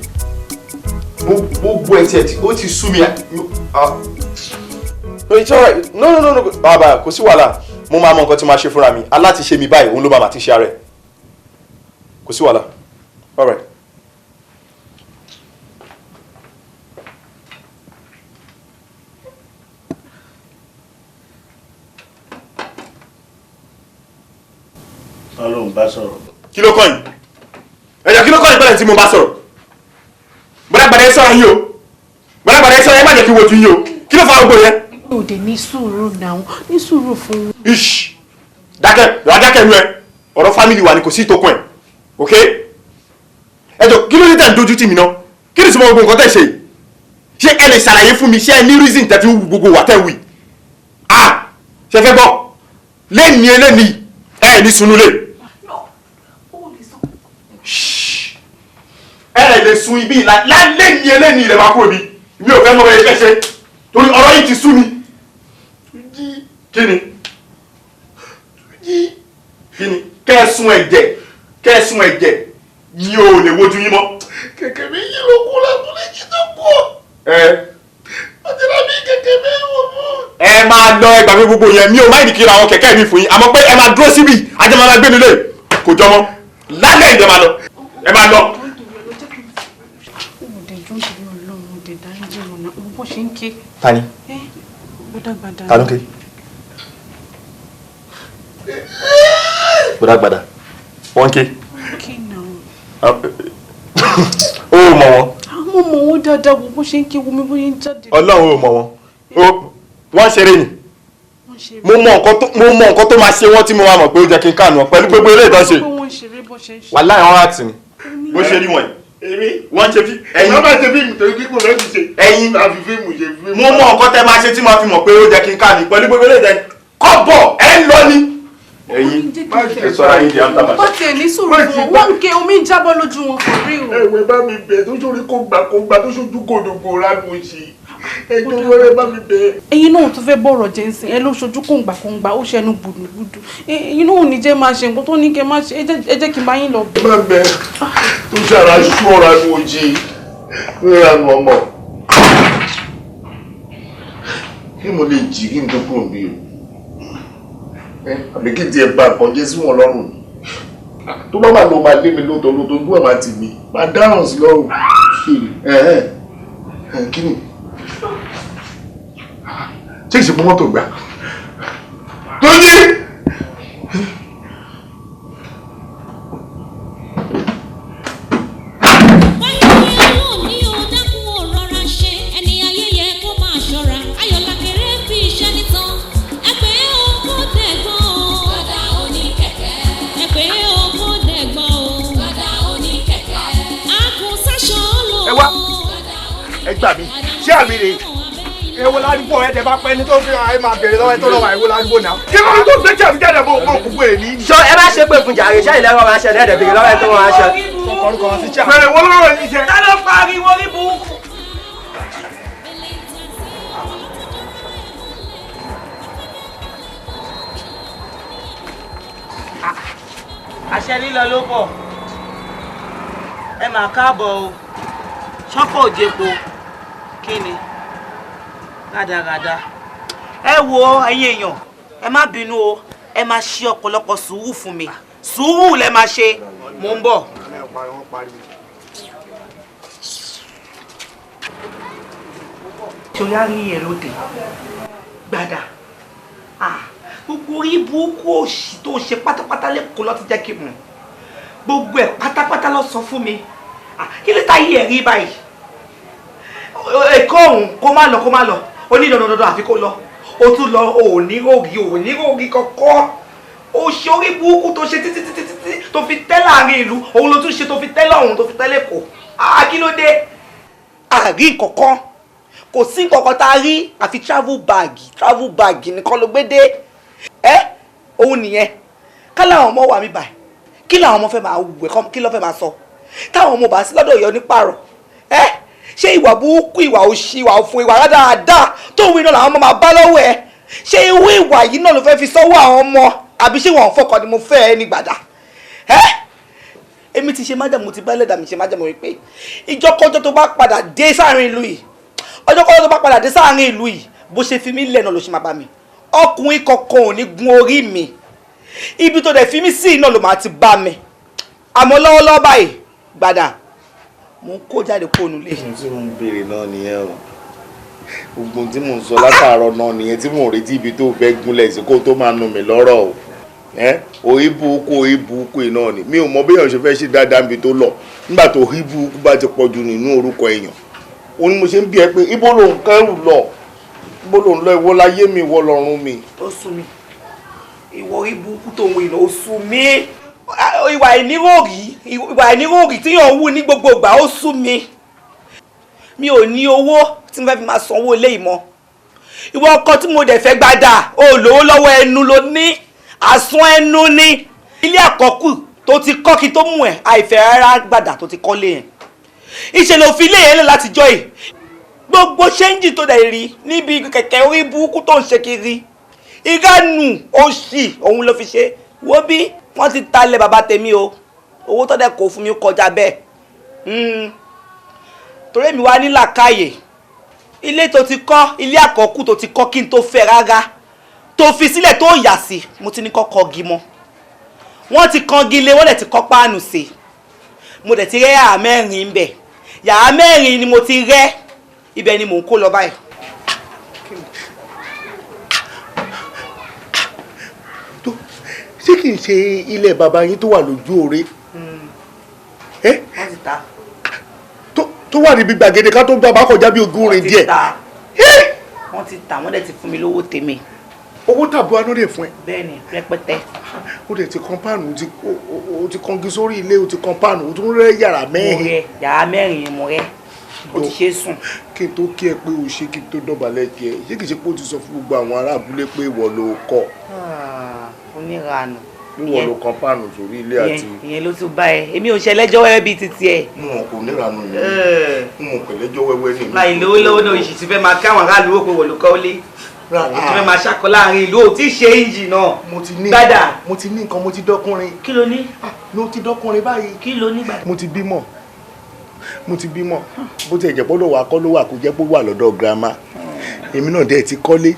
Gbogbo ẹ̀ tiẹ̀ ó ti sú mi. No, it's alright. No, no, no, no, bàbá, kò sí wàhálà. Mo máa mọ nǹkan tí màá ṣe fúnra mi. Aláti ṣe mi báyìí, òun ló máa ti ṣe ara ẹ̀. Kò sí wàhálà. Alright. Ta ló ń bá sọ̀rọ̀? Kí ló kàn yín? Ẹ̀jọ̀, kí ló kàn yín pẹ̀lẹ́ tí mo bá sọ̀rọ̀? Gbọ́dọ̀gbọ́dọ̀, ẹ sọ̀rọ̀ yín o. Gbọ́dọ̀gbọ́dọ̀, ẹ sọ̀rọ̀. Ẹ má jẹ́ kí n wojú yín o. Kí ló fa gbogbo yẹn? Ò dé ní sùúrù náà, ní sùúrù fún. Ish, dákẹ́ rà, dákẹ́ nu ẹ. Ọ̀rọ̀ family wa ni, kò sí ìtókun ẹ̀. Ok, ẹ jọ, kí ló dé tẹ̀ ń dojú tì mí náà? Kí ni ìtumọ̀ gbogbo nǹkan tẹ̀ ṣe yìí? Ṣé ẹ lè ṣàlàyé fún mi, ṣé ẹ ní reason tẹ́ fi ń wu gbogbo wà tẹ́ wì? Ah, ṣe fẹ́ gbọ́? Lẹ́ni eléni, ẹ ní sunú lé. Ẹ lè sun ibi ìlà lẹ́ni eléni, ilẹ̀ máa kúrò bí. Mi ò fẹ́ mọ bẹ́ẹ̀ ṣe, torí ọ̀rọ̀ yìí ti sú mi. Kí ni? Kí ni? Kẹ́ ẹ sun ẹ̀jẹ̀, kẹ́ ẹ sun ẹ̀jẹ̀, mi ò lè wojú yín mọ́. Kẹ̀kẹ́ mi yí ló kú lábúlé jí tó kú. Ẹ. Wọ́n ti rà mí kẹ̀kẹ́ mi wò fún. Ẹ máa lọ, ẹgbàá mi gbogbo yẹn, mi ò má ìdíkiri àwọn kẹ̀kẹ́ mi fún yín, àmọ́ pé ẹ máa dúró síbi ajá máa gbé mi lé, kò jọmọ́ lálẹ́ ìjọba máa lọ, ẹ máa lọ. Òde jọ ń torí Ọlọ́run, òde dáríjì wọn náà, bó ṣe ń ké. Ta ni? Ẹ bọ́dàgbàdà. Ta ló ń ké? Bọ́dàgbàdà wọ́n ń ké. Ké náà. Ó mọ̀ wọ́n. Àwọn ọmọ wọn dáadáa, wo bó ṣe ń ké, wo mi bó ṣe ń jáde. Ọlọ́run ò mọ̀ wọ́n, wọ́n ṣeré ni. Mo mọ nǹkan tó máa ṣe wọ́n tí mo máa mọ̀ pé ó jẹ́ kí n káànù wọn pẹ̀lú gbogbo eré ìdánṣe. Wàláhì wọn àti ni bó ṣe rí wọ̀nyí. Wọ́n ṣe fi ẹ̀yin. Wọ́n bá ṣe fíìmù torí kíkún rẹ̀ ti ṣe. Ẹ̀yin. A fi fíìmù ṣe fíìmù. Mo mọ nǹkan tẹ́ máa ṣe tí máa fi mọ̀ pé ó jẹ́ kí n káànù pẹ̀lú gbogbo eré ìdánṣe. Kọ́bọ̀ ẹ̀ ń lọ ni. Ẹ̀yin ẹ sọra yín di amúta. Bó tiẹ̀ ní sùúrù fún wọn, wọ́n ń ké, omi ń jábọ́ lójú wọn for real. Ẹ̀wẹ̀ bá mi bẹ̀ tó sórí kó gbà kó gbà tó ṣojú kòdògbò ránù sí. Ẹjọ́ wẹ́rẹ́ bá mi bẹ̀. Ẹ̀yin náà tún fẹ́ bọ̀rọ̀ jẹ́ ń sìn, ẹ ló ṣojú kòǹgbàkòǹgbà, ó ṣẹnu gbùdùgbùdù. Ẹ̀yin náà ò ní jẹ́ máa ṣe nǹkan tó ní kẹ́ máa ṣe, ẹ jẹ́ kí n bá yín lọ. Ẹ bá bẹ̀ tó ṣàrà ṣú ọ̀rá nu òjì ríra nu ọmọ. Kí mo lè jì kí n tó kúrò bí o? Àbí kí tiẹ̀ ba nǹkan jẹ́ sí wọn lọ́rùn? Tó bá máa lọ máa lé mi lóòótọ́ lóòótọ́, ojú ẹ̀ máa tì mí, máa dáràn sí lọ́rùn. Kí ni? Ṣé ìṣègùn mọ́tò gbà? Tójí! Ẹ wá, ẹ gbà mí, ṣé àmì rè é? Èwo ládùúgbò ẹ tẹ bá pẹ́ ní tó fi hàn, ẹ máa bèrè lọ́wọ́ ẹ tó lọ́wọ́ èwo ládùúgbò náà. Kí ló ń tó gbé jàmí jáde bó bó kúkú ẹ̀ ní. Ṣọ ẹ bá ṣe pé fún jàre, ṣé ìlẹ́wọ̀n máa ṣẹlẹ̀ ẹ̀dẹ̀ bèrè lọ́wọ́ ẹ tó máa ṣe. Bẹ̀rẹ̀ wọ́n lọ́rọ̀ yìí ṣe. Ta ló pariwo ní burúkú? Àṣẹ lílọ ló bọ̀, ẹ máa káàbọ̀ o, ṣọ́kọ̀ òjèpo kí ni rádaràda. Ẹ wo ẹ̀yin èèyàn, ẹ má bínú o, ẹ máa ṣe ọ̀pọ̀lọpọ̀ sùúrù fún mi, sùúrù lẹ máa ṣe, mò ń bọ̀. Ṣòyá rí ẹ lóde gbàdà, gbogbo orí burúkú òṣì tó ṣe pátápátá lẹ́kọ̀ọ́ ló ti jẹ́ kí n mọ̀, gbogbo ẹ̀ pátápátá ló sọ fún mi. Kí ló ta yí ẹ̀ rí báyìí? Ẹ̀kọ́ ọ̀hún kó má lọ, kó má lọ, ó ní dandandandan àfi kó lọ, ó tún lọ, ò ní rògì, ò ní rògì kọ̀kọ́. Ó ṣe orí burúkú tó ṣe títí títí títí tó fi tẹ́ láàrin ìlú, òun ló tún ṣe tó fi tẹ́ lọ́hùn, tó fi tẹ́ lẹ́kọ̀ọ́. Kí ló dé? Àrí kọ̀ọ̀kan kò sí kọ̀ọ̀kan tá a rí àfi travel bag, travel bag nìkan ló gbé dé. Ẹ òun nìyẹn, ká láwọn ọmọ wà mí báyìí, kí làwọn ọmọ fẹ́ máa wù ẹ́, kí ló fẹ́ máa sọ táwọn ọmọ bá sí lọ́dọ̀ ìyọ nípààrọ̀? Ẹ ṣé ìwà burúkú, ìwà òṣì, ìwà òfò, ìwà rádaràda tó ń wí náà làwọn ọmọ máa bá lọ́wọ́ ẹ? Ṣé irú ìwà yìí náà ló fẹ́ fi sọ́wọ́ àwọn ọmọ? Àbí ṣé wọn ò fọkàn ni mo fẹ́ ẹ ní gbàdá? Ẹ èmi ti ṣe májàmú, ti bá ẹlẹ́dàá mi ṣe májàmú wípé ìjọkọjọ tó bá padà dé sáàrin ìlú yìí, ọjọ́kọjọ tó bá padà dé sáàrin ìlú yìí, bó ṣe fi mí lẹ̀ náà ló ṣe máa bá mi. Ọkùnrin kankan ò ní gun orí mi, ibi tó dẹ̀ fi mí sí náà ló máa ti bá mi. Àmọ́ lọ́wọ́lọ́wọ́ báyìí gbàdá, mo ń kó jáde kó nulẹ̀. Ohun tí mò ń béèrè náà nìyẹn o, gbogbo tí mò ń sọ látàárọ̀ náà nìyẹn, tí mò ń retí ibi tó fẹ́ gúnlẹ̀ sí kó tó máa nu mi lọ́rọ̀ o. Orí burúkú, orí burúkú náà ni mi ò mọ béèyàn ṣe fẹ́ ṣe dáadáa níbi tó lọ nígbà tó orí burúkú bá ti pọ̀ jù nínú orúkọ èèyàn. Òun ni mo ṣe ń bi ẹ pé ibo ló ń kẹ́rù lọ, ibo ló ń lọ, ìwọ láyé mi, ìwọ lọ́run mi. Ó sú mi, ìwọ orí burúkú tó ń wí lọ, ó sú mi. Ìwà ìníròrí, ìwà ìníròrí tí yàn ń wù ní gbogbo ìgbà, ó sú mi. Mi ò ní owó tí mo fẹ́ fi máa sanwó ilé yìí mọ́. Ìwọ ọkọ tí mo dẹ̀ fẹ́ gbádà, o lówó lọ́wọ́, ẹnu ló ní, àsun ẹnu ní. Ilé àkọ́kù tó ti kọ́ kí tó mú ẹ̀, àìfẹ́ rárá gbàdà tó ti kọ́lé yẹn. Ìṣe ló fi ilé yẹn lẹ̀ látijọ́ yìí. Gbogbo change tó dẹ̀ rí níbi kẹ̀kẹ́ orí burúkú tó ń ṣe kiri, ìránù òṣì òun ló fi ṣe. Wo bí wọ́n ti talẹ̀ bàbá tèmi o, owó tó dẹ̀ kó fún mi kọjá bẹ́ẹ̀. Torí èmi wá ní làákàyè. Ilé tó ti kọ́, ilé àkọ́kù tó ti kọ́ kí n tó fẹ́ rárá, tó fi sílẹ̀ tó yà sí, mo ti ní kọ́ kọ́gi mọ́. Wọ́n ti kangi lé, wọ́n dẹ̀ ti kọ́ páànù sí. Mo dẹ̀ ti rẹ́ yàrá mẹ́rin ń bẹ̀. Yàrá mẹ́rin ni mo ti rẹ́, ibẹ̀ ni mò ń kó lọ báyìí. Ṣé kìí ṣe ilẹ̀ bàbá yín tó wà lójú oore? Wọ́n ti ta. Tó wà níbi gbàgede ká tó bá kọjá bí ogún rìn díẹ̀. Wọ́n ti ta, wọ́n dẹ̀ ti fún mi lówó tèmi. Owó tàbí wa ló dé fún ẹ. Bẹ́ẹ̀ni, rẹpẹtẹ. Ó dẹ̀ ti kan páànù, ó ti kangi sórí ilé, ó ti kan páànù, ó tún rẹ́ yàrá mẹ́rin. Mo rẹ́ yàrá mẹ́rin, mo rẹ́. Ó ti ṣe é sùn. Kí n tó kí ẹ pé o ṣe, kí n tó dọ̀bálẹ̀ kí ẹ, ṣé kìí ṣe pé o ti sọ fún gbogbo àwọn ará abúlé pé ìwọ ló kọ́? Oníranù. Ìwọ ló kan páànù sórí ilé àti. Ìyẹn ló tún bá ẹ. Èmi ò ṣe ẹlẹ́jọ́ wẹ́wẹ́ bíi titi ẹ. Mo mọ̀ kò níranù ni. Mo mọ̀ pẹ̀lẹ́jọ́ wẹ́wẹ́ ni. Láì lówó lọ́wọ́ náà, ìṣì ti fẹ́ máa káwọn aráàlú wò pé wọ́n ló kọ́ lé. O ti fẹ́ máa ṣàkọ láàrin ìlú, o ti ṣe ìjì náà. Mo ti ní. Gbádà. Mo ti ní nǹkan, mo ti dọ́kùnrin. Kí ló ní? Mo ti dọ́kùnrin báyìí. Kí ló ní gbàdà? Mo ti bímọ. Mo ti bímọ. Bó ti ẹ̀jẹ̀ pọ́dọ̀ wà kọ́ ló wà, kó jẹ́ pé ó wà lọ́dọ̀ girama. Èmi náà dẹ̀ ti kọ́lé.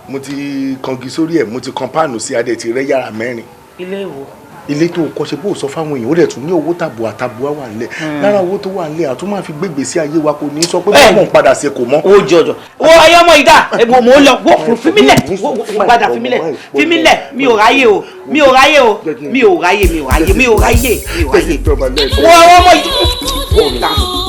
Mo ti kangi sórí ẹ̀, mo ti kan páànù sí, adẹ̀ ti rẹ́ yàrá mẹ́rin. Ilé wo? Ilé tó kọ́ ṣe bó sọ fáwọn èèyàn, ó dẹ̀ tún ní owó tàbùà tàbùà wà nílẹ̀. Lára owó tó wà nílẹ̀, àtún máa fi gbégbé sí ayé wa, kò ní sọ pé bọ́ọ̀ mọ̀ padà sí kò mọ́. Ó jọjọ. Wo ayé ọmọ ìdá, mò ń lọ, wo fi mí lẹ̀, padà fi mí lẹ̀, fi mí lẹ̀, mi ò ráyè o, mi ò ráyè o, mi ò ráyè, mi ò ráyè, mi ò ráyè, mi ò ráyè. Wo ọmọ ìdá.